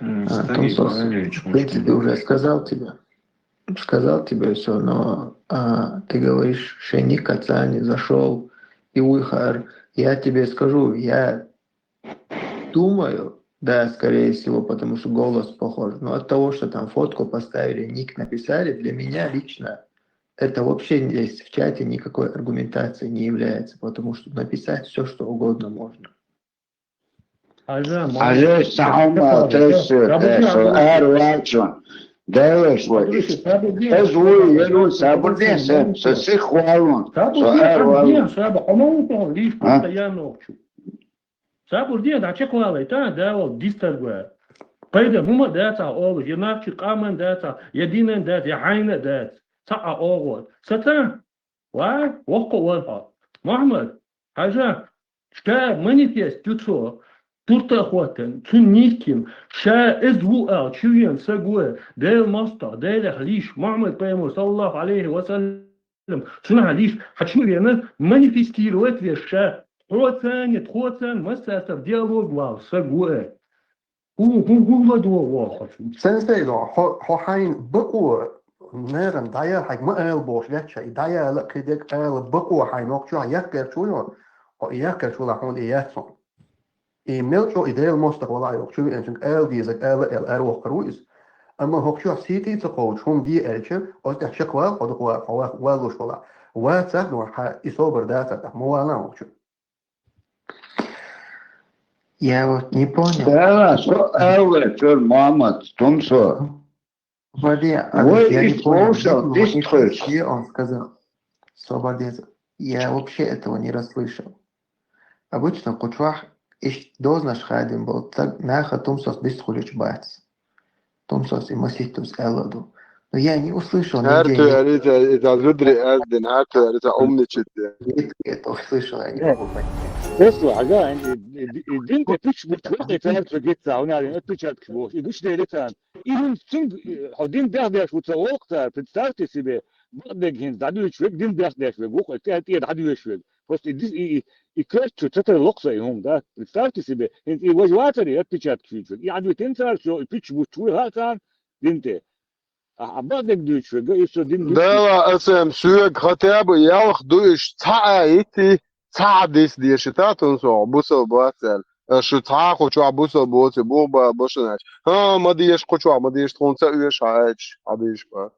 А, Томсос, в принципе, уже сказал тебе. Сказал тебе всё, но, а, ты говоришь, шайник отца не зашёл, и уйхар. Я тебе скажу, я думаю, да, скорее всего, потому что голос похож. Но от того, что там фотку поставили, ник написали, для меня лично это вообще здесь в чате никакой аргументацией не является, потому что написать всё, что угодно можно. Хьажа, Хьажа, ма-, сахьа ма-, тайса, тайса, ара вачун. Делаш вай. Подожди, сабур ден. Аз вуй, я вуй, сабур ден, са, са сих валун. Сабур ден, ара валун. Сабур, хьо ма ву тоху лиш, а? Постоянно охчу. Сабур ден, дӀа чекхвалай, та, да, вал, дистар гва. Пайда хӀума дац ахьа олуш, я нахчи къаман дац ахьа, я динан дац, я хьайна дац. Ца а огӀор. Са та? Ва, воккха вар хьо. Мухьаммад, хьажа, ша манифест ю цо, турта а хӀоттан, цу никкин, ша эз ву ал, чу вен са гу, Дела мостагӀа, Делах лиш, Мухьаммад пайхамар, саллаллаху алейхи ва саллям, цунах лиш, хьачу вена манифестировать веш ша, тхоцани, тхоцан, массастав диалог вал, са гу. ХӀун, хӀун, хӀун ладогӀа вохуш? Сенсей до, хьо, хьо хьайн бакъо, неран дӀаяла хьайга ма ала бохуш ваьчча, и дӀаяла а кхидерг ала бакъо хьайн нохчохь яккхарчо йо, хьо и яккхарчо ла хьуна и яц хьуна. И мел чӀо и Дела мостагӀа вала йоху чу веанчуьнга ала дезаг ала ала ара воккхур ву иза. Амма хӀокху чохь сийти а ца кховчу хӀума де аьлча, оцу тӀехь чекхвала хьо дукха вала, хьо ва-, валлуш вала. Вацахь, ну, хьан и собар дацахь, ма вала хӀокху чу. Я вот не понял. Да, со ала, чур Мухьаммад, тумсо. Вадя, а вай я не понял, где он сказал? Свободец. Я вообще этого не расслышал. Обычно кучвах иш дознаш хадим был, так наха тумсос бистхулич бац. Тумсос и маситус элладу. Но я не услышал нигде. Хьарту арица, иза зудри аздин, хьарту арица умничит. Нет, нет, услышал, я не могу понять. Просто, ага, и, и, и дин ты пич, вот, вот, это, это, это, это, у нас отпечатки был. И гуш деритан. И хӀун цуьнга, э, хьо дин бехдеш ву ца воккха, представьте себе, бакъдерг хӀинца дӀадуьйчу верг, дин бехдеш верг ву, хьо тӀе, тӀе дӀадуьйчу верг. Просто и ди-, и, и, и кхерчу ца тара локху сан и хӀума, да? Представьте себе, хӀинца и важа вацаре отпечатки чуьйчу верг. И Ӏадвитина цара, всё, и пуьчча буттуш вуй хьа царна дин тӀе. А, а бакъдерг дуьйцуш верг, и со дин дуьйцуш. Дела, асам, соьга хотя бы ялх ду иш, цхьа а йитти, цхьа хьадис дешита тун со, бусал бацал. Аш цхьа кху чохь бусал боци, бух ба башанач. Ха, ма деш кху чохь, ма деш тхуна ца оьш хьаьч, хьадиш ба.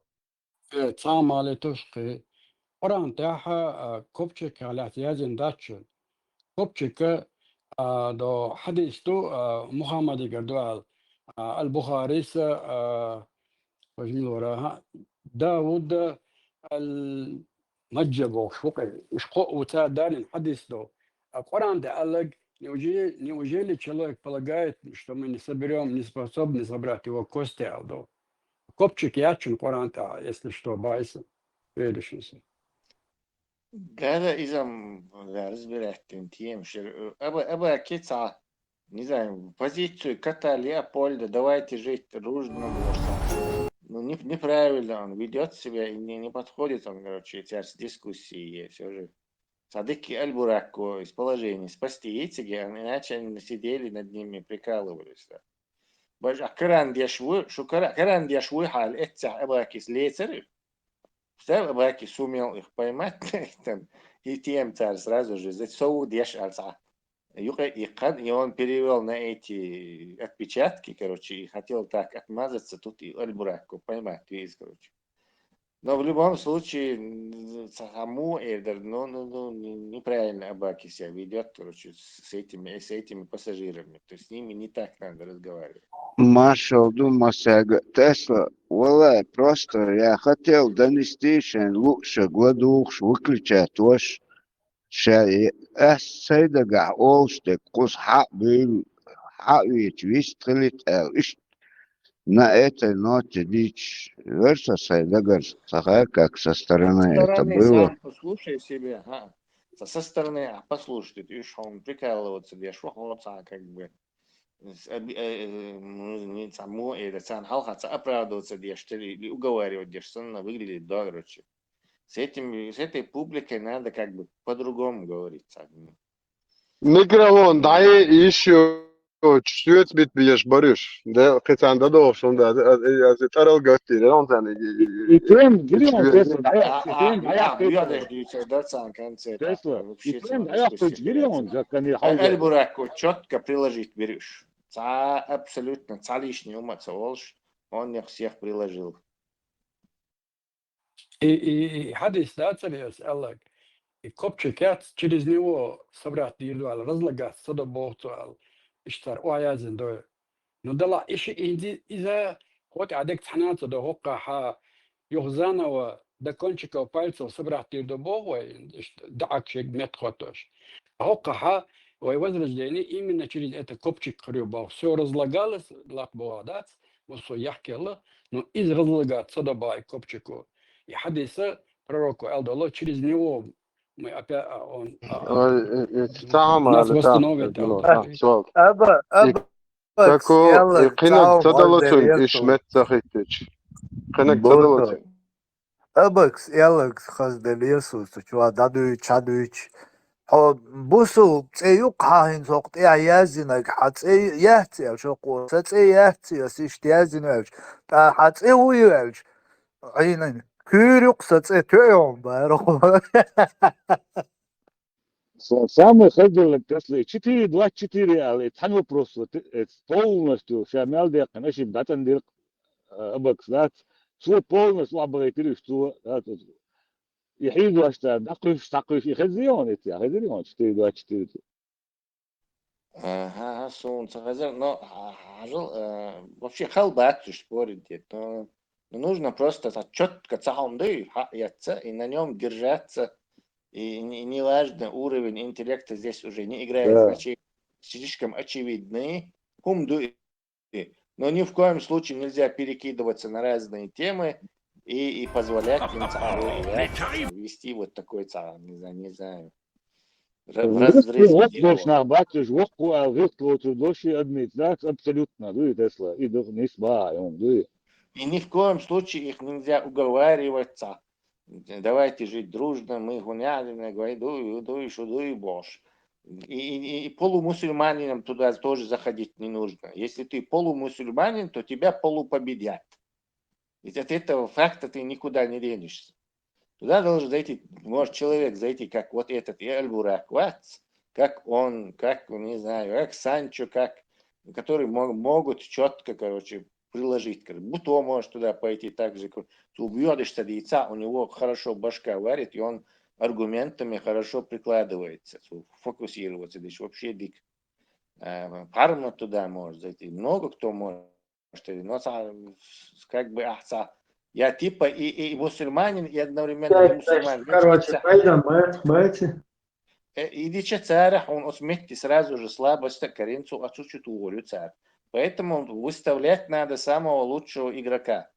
Э, цхьа а ма летуш кхи. Къуръан тӀехь, а, копчик лаьцна яздина дац шуна. Копчик, а, до хьадис ду, а, Мухаммадигара ду аьлла, а, Аль-Бухарис, а, вежа мила вара, хӀа, Давуд Аль-Маджа бохуш ву кхи. Уьш кхоъ ву цара далийна хьадис ду. А Къуръан тӀе аьлларг, неужели, неужели человек полагает, что мы не соберём, не способны собрать его кости, аьлла ду? Копчик яц шуна Къуръан тӀехь, если что, боху со, верующийся. Да, да, иза-м, да, разбирать тема шира. Аба, аба кицхьа, не знаю, позицию кота Леопольда, давайте жить дружно, бохуш. Ну, не, неправильно он ведёт себя и не, не подходит он, короче, церс дискуссии, всё же. Цхьа дикка Аль-Буракко из положение спасти йицаге, а иначе они сидели над ними, прикалывались, да. Бажа, а каран деш ву, шу кара-, каран деш вуй хьал, эццехь Абакис лецар. Став Абакис сумел их поймать, там, и тем цар сразу же, за сову деш аль цхьа. Юкъе иккхад, и он перевёл на эти отпечатки, короче, и хотел так отмазаться, тут и Аль-Буракко поймать виз, короче. Но в любом случае, м, ца-, хаму эр дар, ну, ну, ну, не-, неправильно Абаки себя ведёт, короче, с, с этими, с этими пассажирами. То есть с ними не так надо разговаривать. Маршал ду масага. Тесла, валлай, просто я хотел донести шайн луъшаг ладугӀуш, выключать ваш. Ша и ас сай дагахь олуш дерг кхуза хьаъ буьйлу, хьаъ вийча вист хилийта аьлла, иштта на этой ноте дийча вер со сай дагара, ца хаьа, как со стороны это было. Со стороны сам послушай себе, ха. Со, со стороны, а, послушай, ты уж хьуна прикалываться деш ву, хьо цхьа как бы, с-, э, э, э, м, не цхьа мо, э, царна хьалха ца оправдываться деш, или уговаривать деш, санна выглядит, да, короче. С этим, с этой публикой надо как бы по-другому говорить, цхьа. Микрофон дӀае, ещё соьца битбеш баруш. Да, кхин царна дадохуш хӀума дац, аз, аз, аз тӀарал гаттийра, он царна и, и, и, и тема гири он, Тесла, да, и тема дӀаяхкхуьйту. Тесла, и тема дӀаяхкхуьйту гири он, заккани хьалга. Аль-Буракко чётко приложить беруш. Цхьа абсолютно, цхьа лишний хӀума ца олуш, он нех всех приложил. И, и, и хьадис дацара ас аьлларг, и копчик яц, через него собрать дийр ду аьлла, разлагаться ца до боху цо аьлла, иштта цара охьаяздина дой. Ну, дала и ши инзи, иза, хӀотӀа а дерг цхьана а ца до, хӀоккхахьа, юха заново до кончиков пальцев собрать дийр ду боху вай, иштта даӀак шег метта хӀоттош. А хӀоккхахьа, вай возрождение именно через это копчик хир ю боху. Всё разлагалось, лап боху дац, массо яхкелла, но иза разлагаться ца до боху и копчико. И хьадиса пророко аьлла долу, через него мы опять, а, он, а, а, Ой, э, э, цхьа хӀума нас аьлла, цхьа восстановят, хӀума аьлла. Аба, и аба, тако, э, кхинаг ца дало цунга, иш метта ца хӀиттича. Кхинаг ца дало цунга. Абакс, Элагс хаза деле Иисус, чу дӀадуьйчу, хьадуьйчу. Хьо бусул цӀе юккъахьа хӀинца хӀокху тӀехь яздинарг, хьан цӀе яц аьлла, шо кхо, сан цӀе яц, ас иштта яздина аьлча, тӀаккха хьан цӀе вуй аьлча, Ӏийнан, куьйра юккъа сан цӀе тоьу хьуна бара хьо. Са-, самый хазделлаг Тесла, четыре двадцать четыре аьлла, и цхьана вопрос, вот, э, полностью ша мел деккхина, аша дӀатӀан дира, э, Абакс дац. Цо полностью охьабахийтира уьш цо, да, цо. И хьийзош цара дӀакхуьйсуш, дӀакхуьйсуш, и хезий хьуна, и ца хезира хьуна, четыре двадцать четыре. Ага, суна ца хезар, но хьа-, хьажал, э, вообще хала бац уьш спорить дийта, но, но нужно просто цхьа чётко цхьа хӀума дуй, хьаъ эцца, и на нём держаться, и не, неважно, уровень интеллекта здесь уже не играет значения, слишком очевидный хӀума дуй. Но ни в коем случае нельзя перекидываться на разные темы и, и позволять им цхьа вести вот такой цхьа, не знаю, не знаю, ра-, разрез диалога. Воккхачу нах бац уьш, воккхо аьлла гӀиртта воцург долу ши адамица дац, абсолютно, дуй, Тесла, и ду-, нисбахьа, дуй. И ни в коем случае их нельзя уговаривать цхьа. Давайте жить дружно, мы хӀун яхьлина гой, дуй, дуй, шу дуй, бохуш. И, и, и, и полумусульманинам туда тоже заходить не нужно. Если ты полумусульманин, то тебя полупобедят. Ведь от этого факта ты никуда не денешься. Туда должен зайти, может человек зайти, как вот этот Эль-Бурак вац, как он, как, не знаю, как Санчо, как, которые мо- могут четко, короче, приложить. Как будто он может туда пойти так же, как ты убьешь, садится, у него хорошо башка варит, и он аргументами хорошо прикладывается, фокусироваться, здесь вообще дик. Э, Парма туда может зайти, много кто может. Но как бы, а, я типа и, и мусульманин, и одновременно не мусульманин. Короче, пойдем, мы, мы эти. Э, Идича царах, он усметти сразу же слабость, коринцу отсучит уволю царь. Поэтому выставлять надо самого лучшего игрока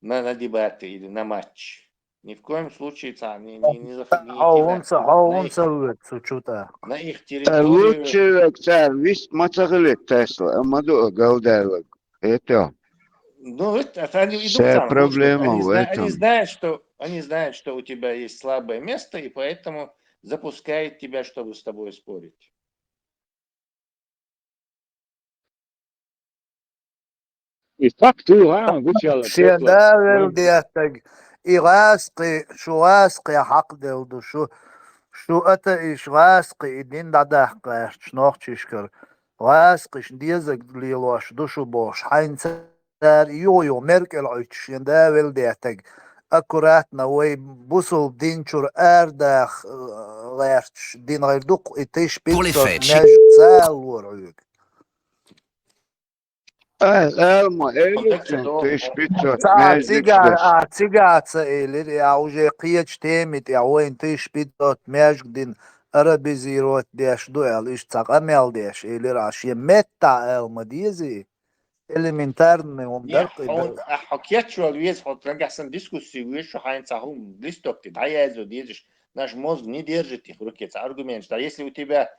на, на дебаты или на матч. Ни в коем случае царь не, не, не, заф- не идти на, Хьовунца, на их, хьовунца вет сучута. На их территорию. Лучший век царь, вис мацахлет Тесла, амаду галдайлаг. Это. Ну, это, это они идут Вся там, проблема они, в зна- они этом. Знают, что они знают, что у тебя есть слабое место, и поэтому запускают тебя, чтобы с тобой спорить. И факт, а, гучала. Шен да велдетаг. И васкы, шу васкы хьакъ делду шу. Шу ата иш васкы и дин дадахкаш нохчишкар. Васкыш дезаг лилош душу бош. Хьайнца цар ю ю меркел уйч шен да велдетаг. Аккуратно вай бусул динчур ардах лерч дин гайдук и тыш Pour les пиццот fêtes, мяж цалур уйг. Ай, Элма, Контекст элюксен, этого. Тыш пиццот Ца мяж цигар, дикшдеш. А цигар ца элир, я уже киеч темит, я воин тыш пиццот мяж дин арабизировать деш дуэл иш ца къамел деш элир, а ши метта Элма дизи. Элементарный он Не, дар он, а, хокетчуал вез, вот нагасан дискуссии вез, что хайн цахум листок ты, да я изо дезиш, наш мозг не держит их в руке, это аргумент, что если у тебя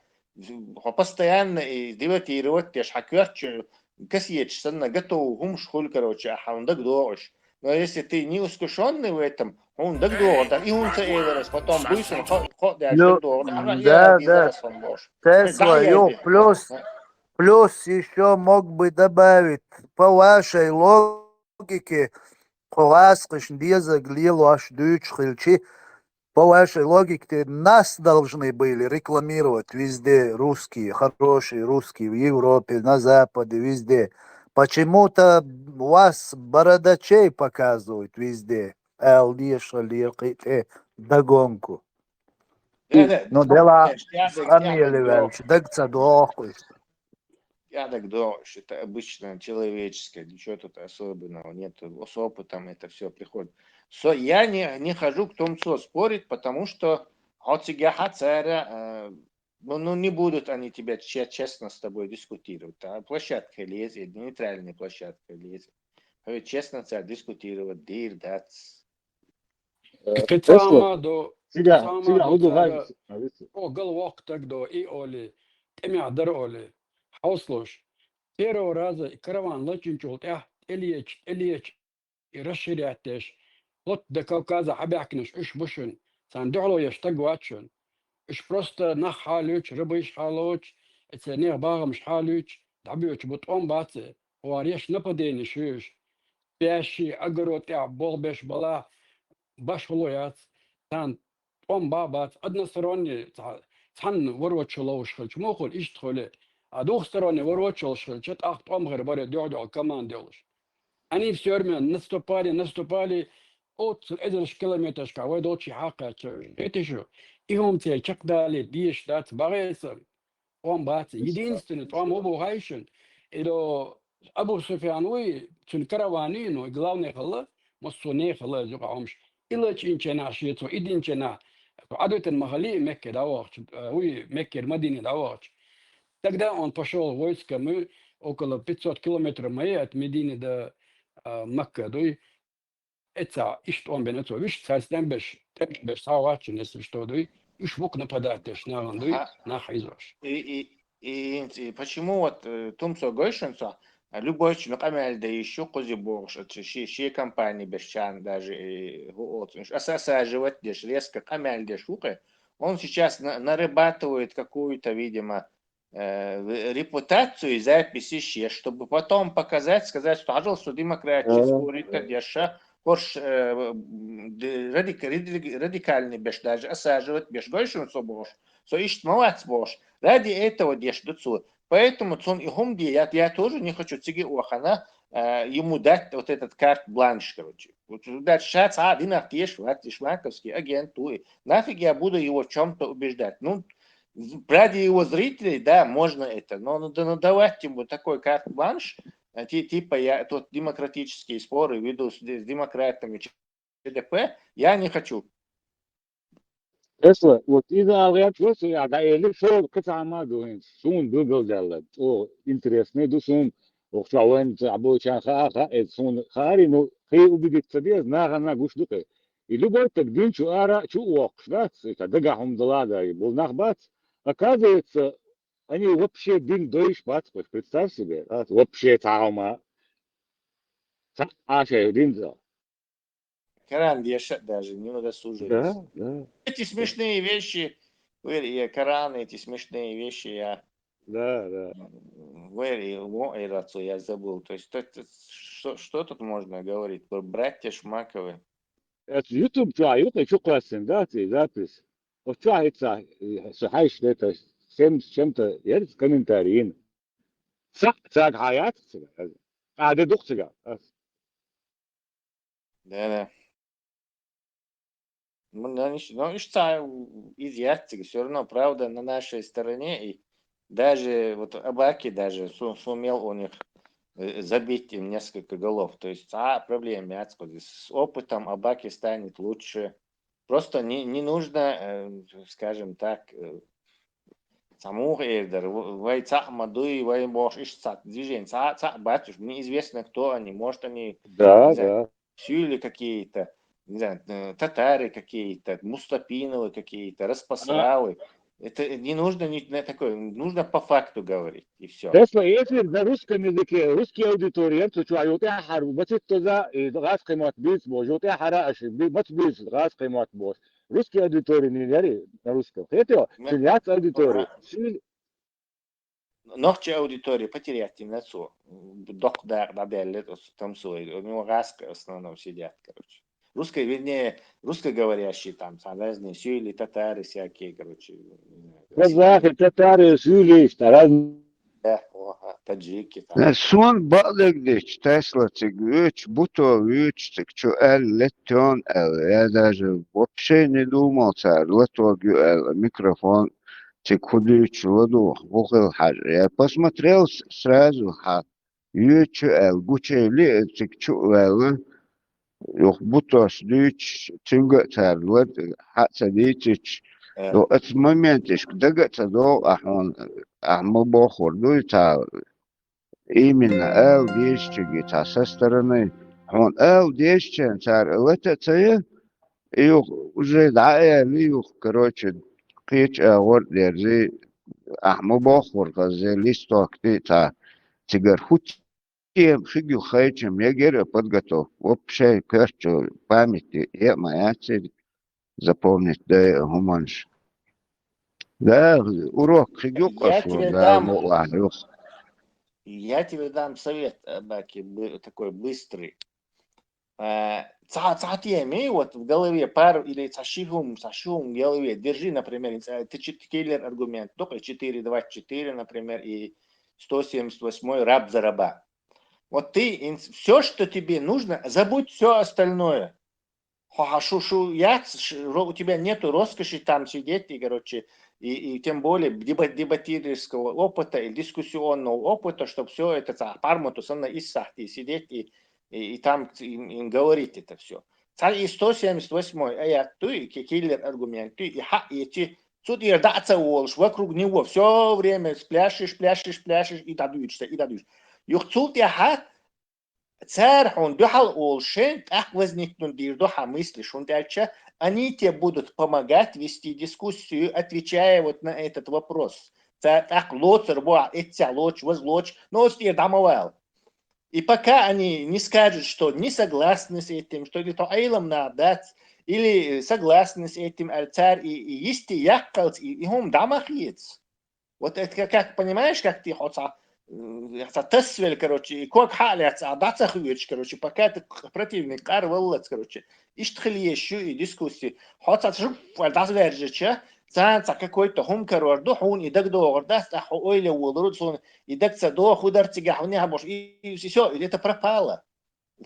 хо постоянно и дебатировать, ты ж хокетчу, касьеч, санна готов, хумш хуль, короче, а хаундак дош. Но если ты не искушенный в этом, он так долго, да, и он ца эверес, потом быстро, хо, хо, да, Ну, так долго, а да, я да. Сон Бош. Тесла, Да, я ё, здесь. плюс, плюс еще мог бы добавить, по вашей логике, Хуласкыш дезаг лилош дучхилчи, по вашей логике, нас должны были рекламировать везде русские, хорошие русские в Европе, на Западе, везде. Почему-то вас бородачей показывают везде. Алдиша лирките догонку. Да, да, Ну, дела я так, самили я так велч, дагца дохуй. Я так думаю, что это обычно человеческое, ничего тут особенного нет. С опытом это все приходит. Со, я не, не хожу к Тумцу спорить, потому что от себя хацера, э, ну, ну, не будут они тебя че- честно с тобой дискутировать. А площадка лезет, нейтральная площадка лезет. А ведь честно тебя дискутировать, дир, дац. Кицама до Цига, Сама цига, до уду цара- гайс. о гал вакъ таг до и оли, тӀемяхь дара оли. Хьовслуш. Первого раза и караван лачинчул тӀехь тӀелеча, тӀелеча и расширять деш. Хот да Кавказа хьабаьхкинаш уьш бу шун. Царна дуьхьало еш стаг вац шун. Уьш просто нах хьалуьйчу, рабыш хьалоч, эца нех багӀамаш хьалуьйчу, дӀабоьчу бу тӀом бац. Вареш нападени шуьш. Пящий, огород тӀехь болх беш бала, баш хӀуло яц. Царна тӀом ба бац, односторонний, ца- цхьанна ворочу ловуш хилча, мухула иштта хуьле. А двухсторонний ворочу ловуш хилча, тӀаккха тӀом хир баре дуьхь-дуьхьа команда йолуш. Они все время наступали, наступали, оццул эзарш километрашка вай долчи хьакхача. Эти шу, и хӀума церан чекхдалийта дезаш дац, багӀе сан. ТӀом бац. Единственный тӀом хӀу бу хьайшин, и до Абу Суфьян вуй, цуьнан караван ю, ну, и главный хилла, массо а нехан хилла иза юкъа хӀумаш. И лачинченахь шен цо, и динченахь, цо Ӏадвитина ма хилли и Мекке дӀавахча, а, вуй, Меккера Мадине дӀавахча. Тогда он пошёл войсками около пятьсот километров ма яй от Медины до, а, Макка, дуй. Эца иштта тӀом бен цо, виш цхьа стенбеш, тӀембеш схьа ваччина, если что, дуй. Уьш вук нападать деш нахана, дуй, Ха. нах хьийзош. И, и, и, и почему вот э, Тумцо гойшин со, а, любой чу къамел да ищу кузи богуш, это ши, ши компании бешчан даже и гуолцунш. Аса, аса живет деш, резко къамел деш вукъе. Он сейчас на- нарабатывает какую-то, видимо, э, репутацию и записи ше, чтобы потом показать, сказать, что хьажал со демократическую спорить, да, дальше, хорш, э, м, д-, радик-, радик-, радикальный беш, даже осаживать беш, гойшун со бош, со ишт мавац бош. Ради этого деш дуцу. Поэтому цун и хум ди, я, я тоже не хочу циги охана, э, ему дать вот этот карт-бланш, короче. Вот дальше сейчас, а, динах теш, вот, ишмаковский агент, уй. Нафиг я буду его в чем-то убеждать? Ну, ради его зрителей, да, можно это, но ну, да, ну, давать ему такой карт-бланш, э, ти-, типа я тут демократические споры веду с, с демократами Ч Д П, я не хочу. Тесла, вот из-за алгъян просто я да эли шо кыт ама дуин, сун билбил дала. О, интересный ду сун, охча вен, абу чан ха, ха, э, сун хари, ну, хи убедиться без, на, на, гуш дукы. И любой так дин чу ара, чу ох, да, это дага хум дала да, и был нах бац. Оказывается, они вообще дин доиш бац, вот представь себе, да, вообще таума. Та, а, ше, дин за. Коран дешат даже, не удосужились. Да, да. Эти смешные вещи, вер-, я Коран, эти смешные вещи, я Да, да. вер-, и во-, и рацу, я забыл. То есть, то, то, что, что тут можно говорить? Про братья Шмаковы. Это YouTube чуа, YouTube чу классен, да, ты запись. Вот чуа это, э, сухаешь это, всем с чем-то, я с комментарием. Ца, ца, хаят, ца, а, да дух ца, а. Да, да. Ну, ну, ещё, ну, ещё ца, у, у, изъяться, всё равно правда на нашей стороне, и даже вот Абаки даже су-, сумел у них, э, забить им несколько голов. То есть, а, проблем нет, с опытом Абаки станет лучше. Просто не, не нужно, э, скажем так, э, самух эрдер, в-, вай ца мадуй, вай бош иш ца движение, ца, ца батюш, неизвестно, кто они, может, они, Да, не знаю, да. Сюли какие-то, не знаю, э, татары какие-то, Мустапиновы какие-то, Распасралы. Это не нужно ни-, на такое, нужно по факту говорить, и всё. Тесла, если на русском языке, русский аудитория, то чё, а вот я хару, бацит то за, э, газ каймат бис, бо, вот я хара аши, би-, бац бис, газ каймат бо. Русский аудитория не яри на русском. Это, Ме-, силяц аудитория. ага. Сил-, Нохчи аудитория потерять им на цо. Док да, да, да, лет, там свой. У него гаска в основном сидят, короче. Русские, вернее, русскоговорящие там, там разные, сюли, татары всякие, короче. Не знаю, Казахи, татары, сюли, там разные. Да, ага, таджики там. Э, сон баалагдич, Тесла циг вич, буто вич, циг чу эл, леттон эл. Я даже вообще не думал, цар летог ю эл, микрофон циг худуч, ладух, бухил хаж. Я посмотрел с-, сразу, ха, ю чу эл, гучели, циг чу эл. Юх бутос дуч, цинга цар лад, ха ца дичич. Э. Юх эц моментишк дага ца дол, ахон, ахма бохур дуй, ца именно эл дешчиги, ца со стороны. Хон эл дешчен, цар лата цая, юх уже да, э, юх, короче, кич, а, гор дерзи, ахма бохур, газе листок ти, ца цигар хут Тем хигил хайчам, я гера подготовка. Вообще, короче, памяти, я моя цель запомнить, да, гуманш. Да, урок хигил Я косу, тебе да, дам, мула, юх. я тебе дам совет, э, Баки, бы-, такой быстрый. Э, ца-, ца теми, вот в голове пару или ца шихум, ца шихум в голове, держи, например, э, ты чит-, киллер аргумент, только четыре двадцать четыре, например, и сто семьдесят восьмой раб за раба. Вот ты, все, что тебе нужно, забудь все остальное. Ха-, ха-, шу-, шу-, я ц-, ш-, ро-, у тебя нету роскоши там сидеть и, короче, и, и тем более деба-, дебатирующего опыта и дискуссионного опыта, чтобы все это ца-, пармоту санна иссахти сидеть и, и, и там ц-, им, им говорить это все. Ца и сто семьдесят восьмой аят туй, ки-, киллер аргумент туй, и ха, и эти, цуд ир да ца волш, вокруг него все время спляшешь, пляшешь, пляшешь, и дадуешься, и дадуешься. Юх цулт я ха, цар хун духал олшен, так возникнут дир духа мысли, шун дальше, они тебе будут помогать вести дискуссию, отвечая вот на этот вопрос. Ца-, так лоцер, бо, эця лоч, воз лоч, но стир дамовал. И пока они не скажут, что не согласны с этим, что или то айлам надо дать, или согласны с этим, аль царь, и, и есть и яккалц, и, и хум дамахиец. Вот это как, как, понимаешь, как ты хьо ца, м, ца тасвел, короче, и ког хьалец, а даца хуёч, короче, пока ты к-, противник къар валлац, короче. Ишт хилиеш шу и дискуссии. Хьо ца жуп, вал дас вержеча, цан ца какой-то хум корор ду, хун и даг доғар дас, а хо ойле волру, сон и даг ца до, худар цига, хун я бош, и, и всё, и это пропало.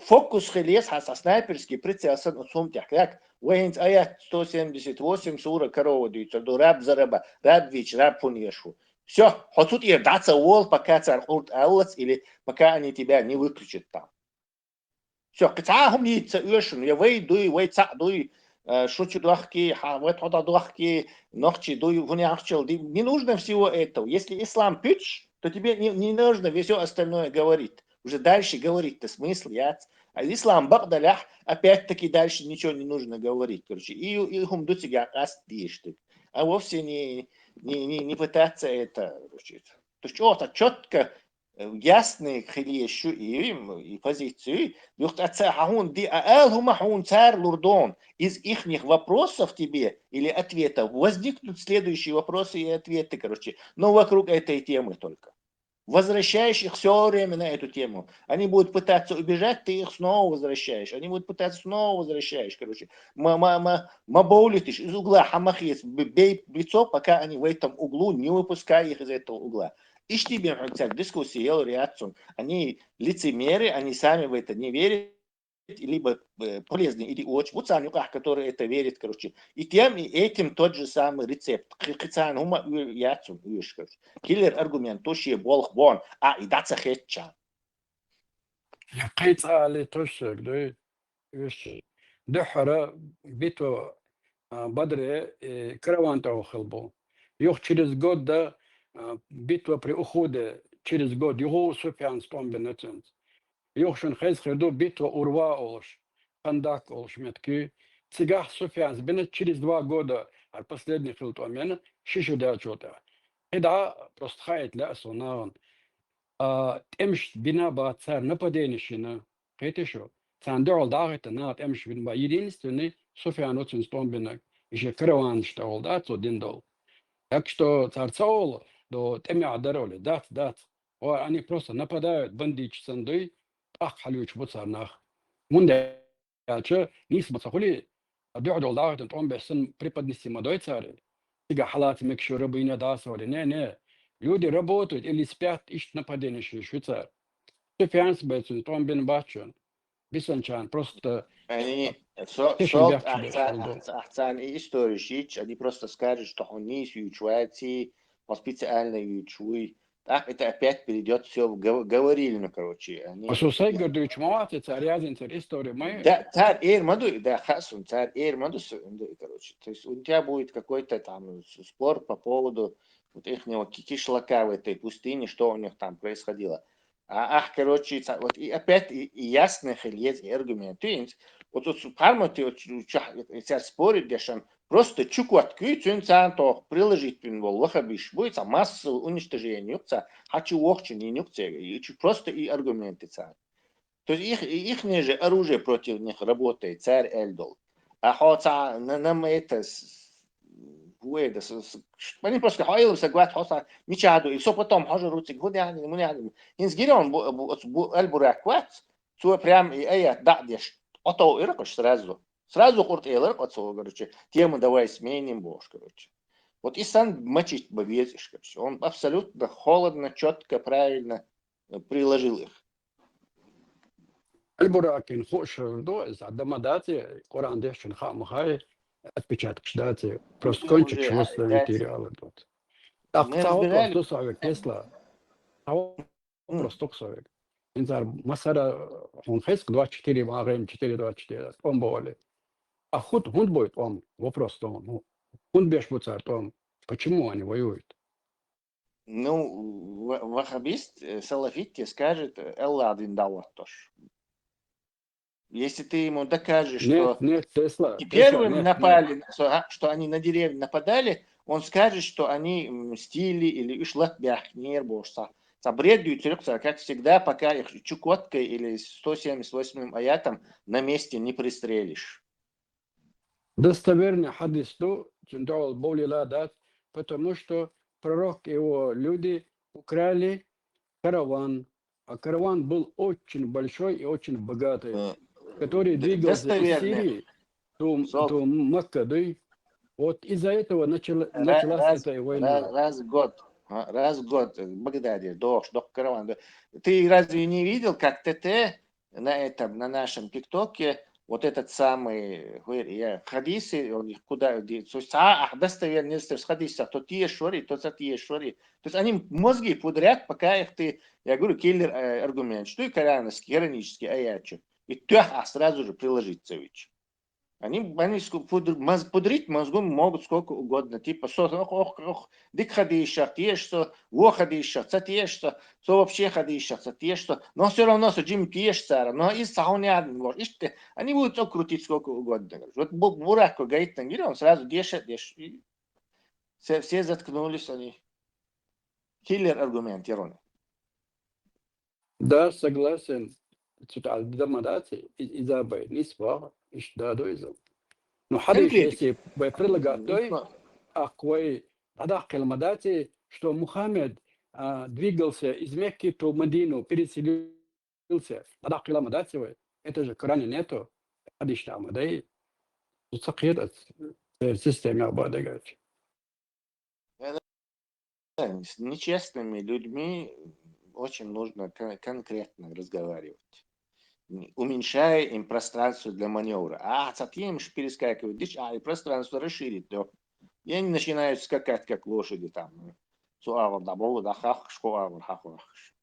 Фокус хилес хьа са снайперский прицел сан у сум тяхляк. Вейнц аят сто семьдесят восемь сура корова дюйцар ду раб зараба, раб вич, раб фуньешу. Всё, хоцут ир даца вол, пока цар хурт аллац или пока они тебя не выключат там. Всё, кыцахум йица уешун, я вей дуй, вей ца дуй, э, шучу дуахки, ха, вот хода дуахки, нохчи дуй, вуняхчел, ди-, не нужно всего этого. Если ислам пич, то тебе не, не нужно всё остальное говорить. Уже дальше говорить-то смысл яц. А ислам бакдалях, опять-таки дальше ничего не нужно говорить, короче. И, и хум дуцига каст диштык. А вовсе не, не, не, не пытаться это, короче. То есть, о, так чётко, э, ясные хилиешу и, и позицию. Юхт отца хун ди, а эл хума хун цар лурдон. Из ихних вопросов тебе или ответов возникнут следующие вопросы и ответы, короче. Но вокруг этой темы только. Возвращаешь их всё время на эту тему. Они будут пытаться убежать, ты их снова возвращаешь. Они будут пытаться, снова возвращаешь, короче. Ма, ма, ма, ма баулитиш из угла хамахиец б-, бей в лицо, пока они в этом углу, не выпуская их из этого угла. Ишти бен хунцяк дискуссии ел реакцию. Они лицемеры, они сами в это не верят, либо, э, полезный идиот, вот сам юках, который это верит, короче. И тем, и этим тот же самый рецепт. Хи-, хицан хума у-, яцун уеш, короче. Киллер аргумент, то шие болх бон, а и даца хетча. Я кайц али тошек, да, уеш. Духара битва, а, Бадре, э, караван того хилбу. Юх через год, да, а, битва при Ухуде, через год, югу Суфьян стомбе нацент. Юхшун хез хирду битва Урва олуш, Хандак олуш метки. Цигах Суфьянс бина через два года, ар последний хил томена, шишу дячота. Хида просто хаять ля асунаган. А, тӀемш бина ба цар нападение шина. Хетишу. Цан дёгъал дагъита на тӀемш бин ба. Единственный Суфьян оцин стомбина. Ише караван штагъал да, цо дин дол. Так что цар цаол до тӀемя дароли. Дац, дац. О, они просто нападают, бандитчи сандуй, тӀах хьалуч буцар нах. Мунде яча, нис буца хули, а дёгъал дагъитан тӀом бесан преподнести мадой цари. Тига халат мекшу рабыня дасоли. Не, не. Люди работают или спят, ищут нападение ши-, швейцар. Суфьянс бецун тӀом бен бачун. Бисанчан просто Они со-, тешин сол бяхчу ахца-, бешалду. Ахца-, ахцан и историю шич, они просто скажут, что он не исключается, по специальной ючуй. Так это опять перейдёт всё в гов-, говорильню, короче. Они Асу сайгар дуйч мавати, цар язин цар история май. Да, цар эр маду, да, хасун, цар эр маду, с-, да, короче. То есть у тебя будет какой-то там с-, спор по поводу вот ихнего ки-, кишлака в этой пустыне, что у них там происходило. А, ах, короче, ца-, вот и опять и, и ясный хилез, и аргумент. Ты инс-, вот тут с-, парма ты вот чу-, ча-, цар спорит, дешан, просто чукват куй, цун цан то приложить пин вол, вахабиш, будет, а массовое уничтожение, юкца, хочу вохчу, не нюкце, и чу-, просто и аргументы цан. То есть их, и ихнее же оружие против них работает, цар эльдол. А хоца на, нам это с-, с-, уэда, с-, с-, ш-, они просто хоил сагват хоца, мичаду, и всё потом хожу руцик, гуд яни, мун яни. Инсгири он бу, бу, бу, эльбурак вац, цо прям и аят да деш. Ото иркош сразу. Сразу курт элэр, ото, короче, тему давай сменим, бош, короче. Вот и сан мочить бы везешь, короче. Он абсолютно холодно, чётко, правильно, э, приложил их. Аль-Буракин хуш до, из адама дати, Коран дешин ха махай, отпечаток дати, просто Ну, кончик уже, чего а, стоит дальше. И реально тут. Так, Мы того разбирали. Просто совет Тесла. Того М. Просто совет. Инзар масара, он хеск двадцать четыре, ма грем четыре двадцать четыре, он боли. А худ, худ будет он, вопрос то, ну, худ беш буцар то, почему они воюют? Ну, ва-, ваххабист, э, салафит тебе скажет, э, Аллах один дал вот тоже. Если ты ему докажешь, Нет, что нет, Тесла, и Тесла, первыми нет, напали, нет. Что, а, что они на деревню нападали, он скажет, что они мстили или ушлат бяхнер бошса. Ца бред дюйцерик ца, как всегда, пока их Чукоткой или сто семьдесят восьмым аятом на месте не пристрелишь. Достоверный хадис ду, цундал боли ладат, потому что пророк и его люди украли караван. А караван был очень большой и очень богатый, Э, который д- двигался из достоверный. Сирии до, Сол. до Макка, да? Вот из-за этого начала, Ра- началась раз, эта война. раз, раз в год. А, раз в год в Багдаде дождь, дождь караван. Да. Ты разве не видел, как ТТ на этом, на нашем ТикТоке, вот этот самый, говорит, я, хадисы, он их куда де-, то есть, а, а, достоверно, если в хадисах, то те шори, то за те шори. То есть они мозги пудрят, пока их ты, я говорю, киллер э, аргумент, что и корановский, иронический аячу. И тёх, а сразу же приложиться ведь. Они, они ску- пудр- моз- пудрить мозгом могут сколько угодно. Типа, со, ох, ох, ох, дик хадишах, те что, во хадишах, ца те что, со вообще хадишах, ца те что. Но все равно со Джим те что, но и сахунян, может, иште. Они будут так крутить сколько угодно. Короче. Вот бу- бурак гайтан, он сразу дешет, деш. И все, все заткнулись они. Киллер аргумент, Ярон. Да, согласен. Цутал дамадати, изабай, нисва, иш да доиза. Ну, хадиш, Конкретно. Если бы предлагать, то Нисва. аквай, да, килмадати, что Мухаммед а, двигался из Мекки в Мадину, переселился. Да, килмадати, это же в Коране нету. Хадиш там, да, и сакир, система обладает. С нечестными людьми очень нужно кон- конкретно разговаривать. М, Уменьшая им пространство для маневра. А, затем перескакивают, дичь, а, и пространство расширить, да. И они начинают скакать, как лошади там. Суавр да болу да хах, шкуавр хахурахш.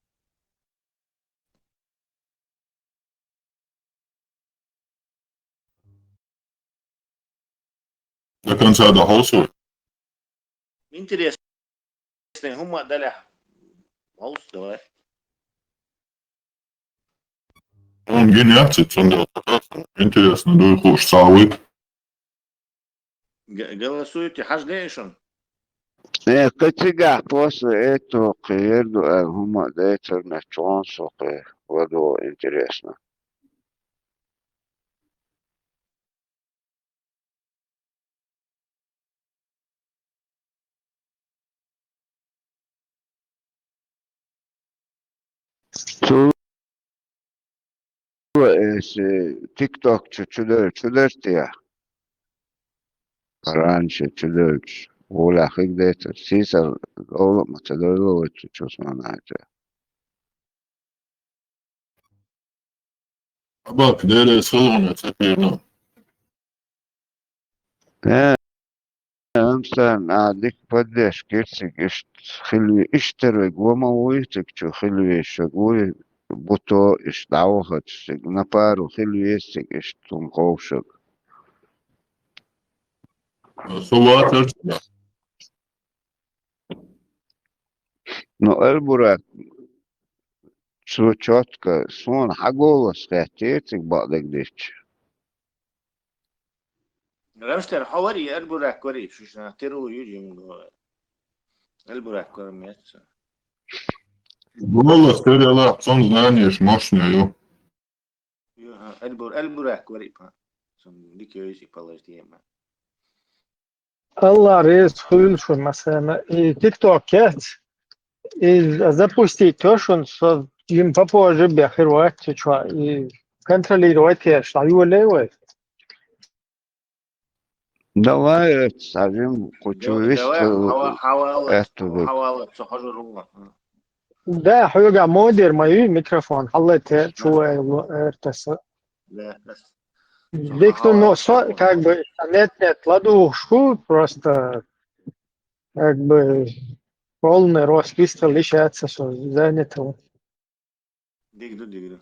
До конца дохолсу. Интересно. Хума даля. Маус, давай. Он генераций цундел. Интересно, дуй хуш сауит. Г- Голосуйте, хаш дейшун. Э, кочега после этого кирду, э, хума дейтер на чонсу, э, вот было интересно. Ту, э, с-, TikTok чу-, чудер, чудер тия. Раньше чудер, уля хиг дейтер. Сисар, оло, ма чудер ло, чу-, чус манайта. Абак, дерес хылгъуна цапирну. Э, амсан, а, дик поддержка кирсик ишт хилви, иштер вег вама вуй, тик чу хилви шагуй, буто ишт давахат шик, на пару хилви сик ишт тум ховшук. Суватер. Ну, Эльбурак, чу-, чётко, сон хьа голос хеттетик бакъдагдич. Рамштер, хьавари, Эльбурак вари, шушна, тиру юджим го. Эльбурак вари меца. Голос теряла, сон знаешь, мощный, ё. Ё, а, Эльбур-, Эльбурак вари, па. Сон дикёйси полождема. Алла рез хуюлшун, масана, и TikTok кет, и запустить тёшун, со им попозже бяхировать, ты чё, и контролировать, я что, его левой. Давай, э, сажим, кучу Да- вист, давай, э, хава-, хавала, эту вот. Хавала, сохожу рула. Да, хуюга модер, мою микрофон, халлете, чувай, э, эртаса. Да, да. Дик, ну, но со-, как бы, нет, нет, ладушку, просто, как бы, полный рост листа лишается, что занято. Дигду, дигду.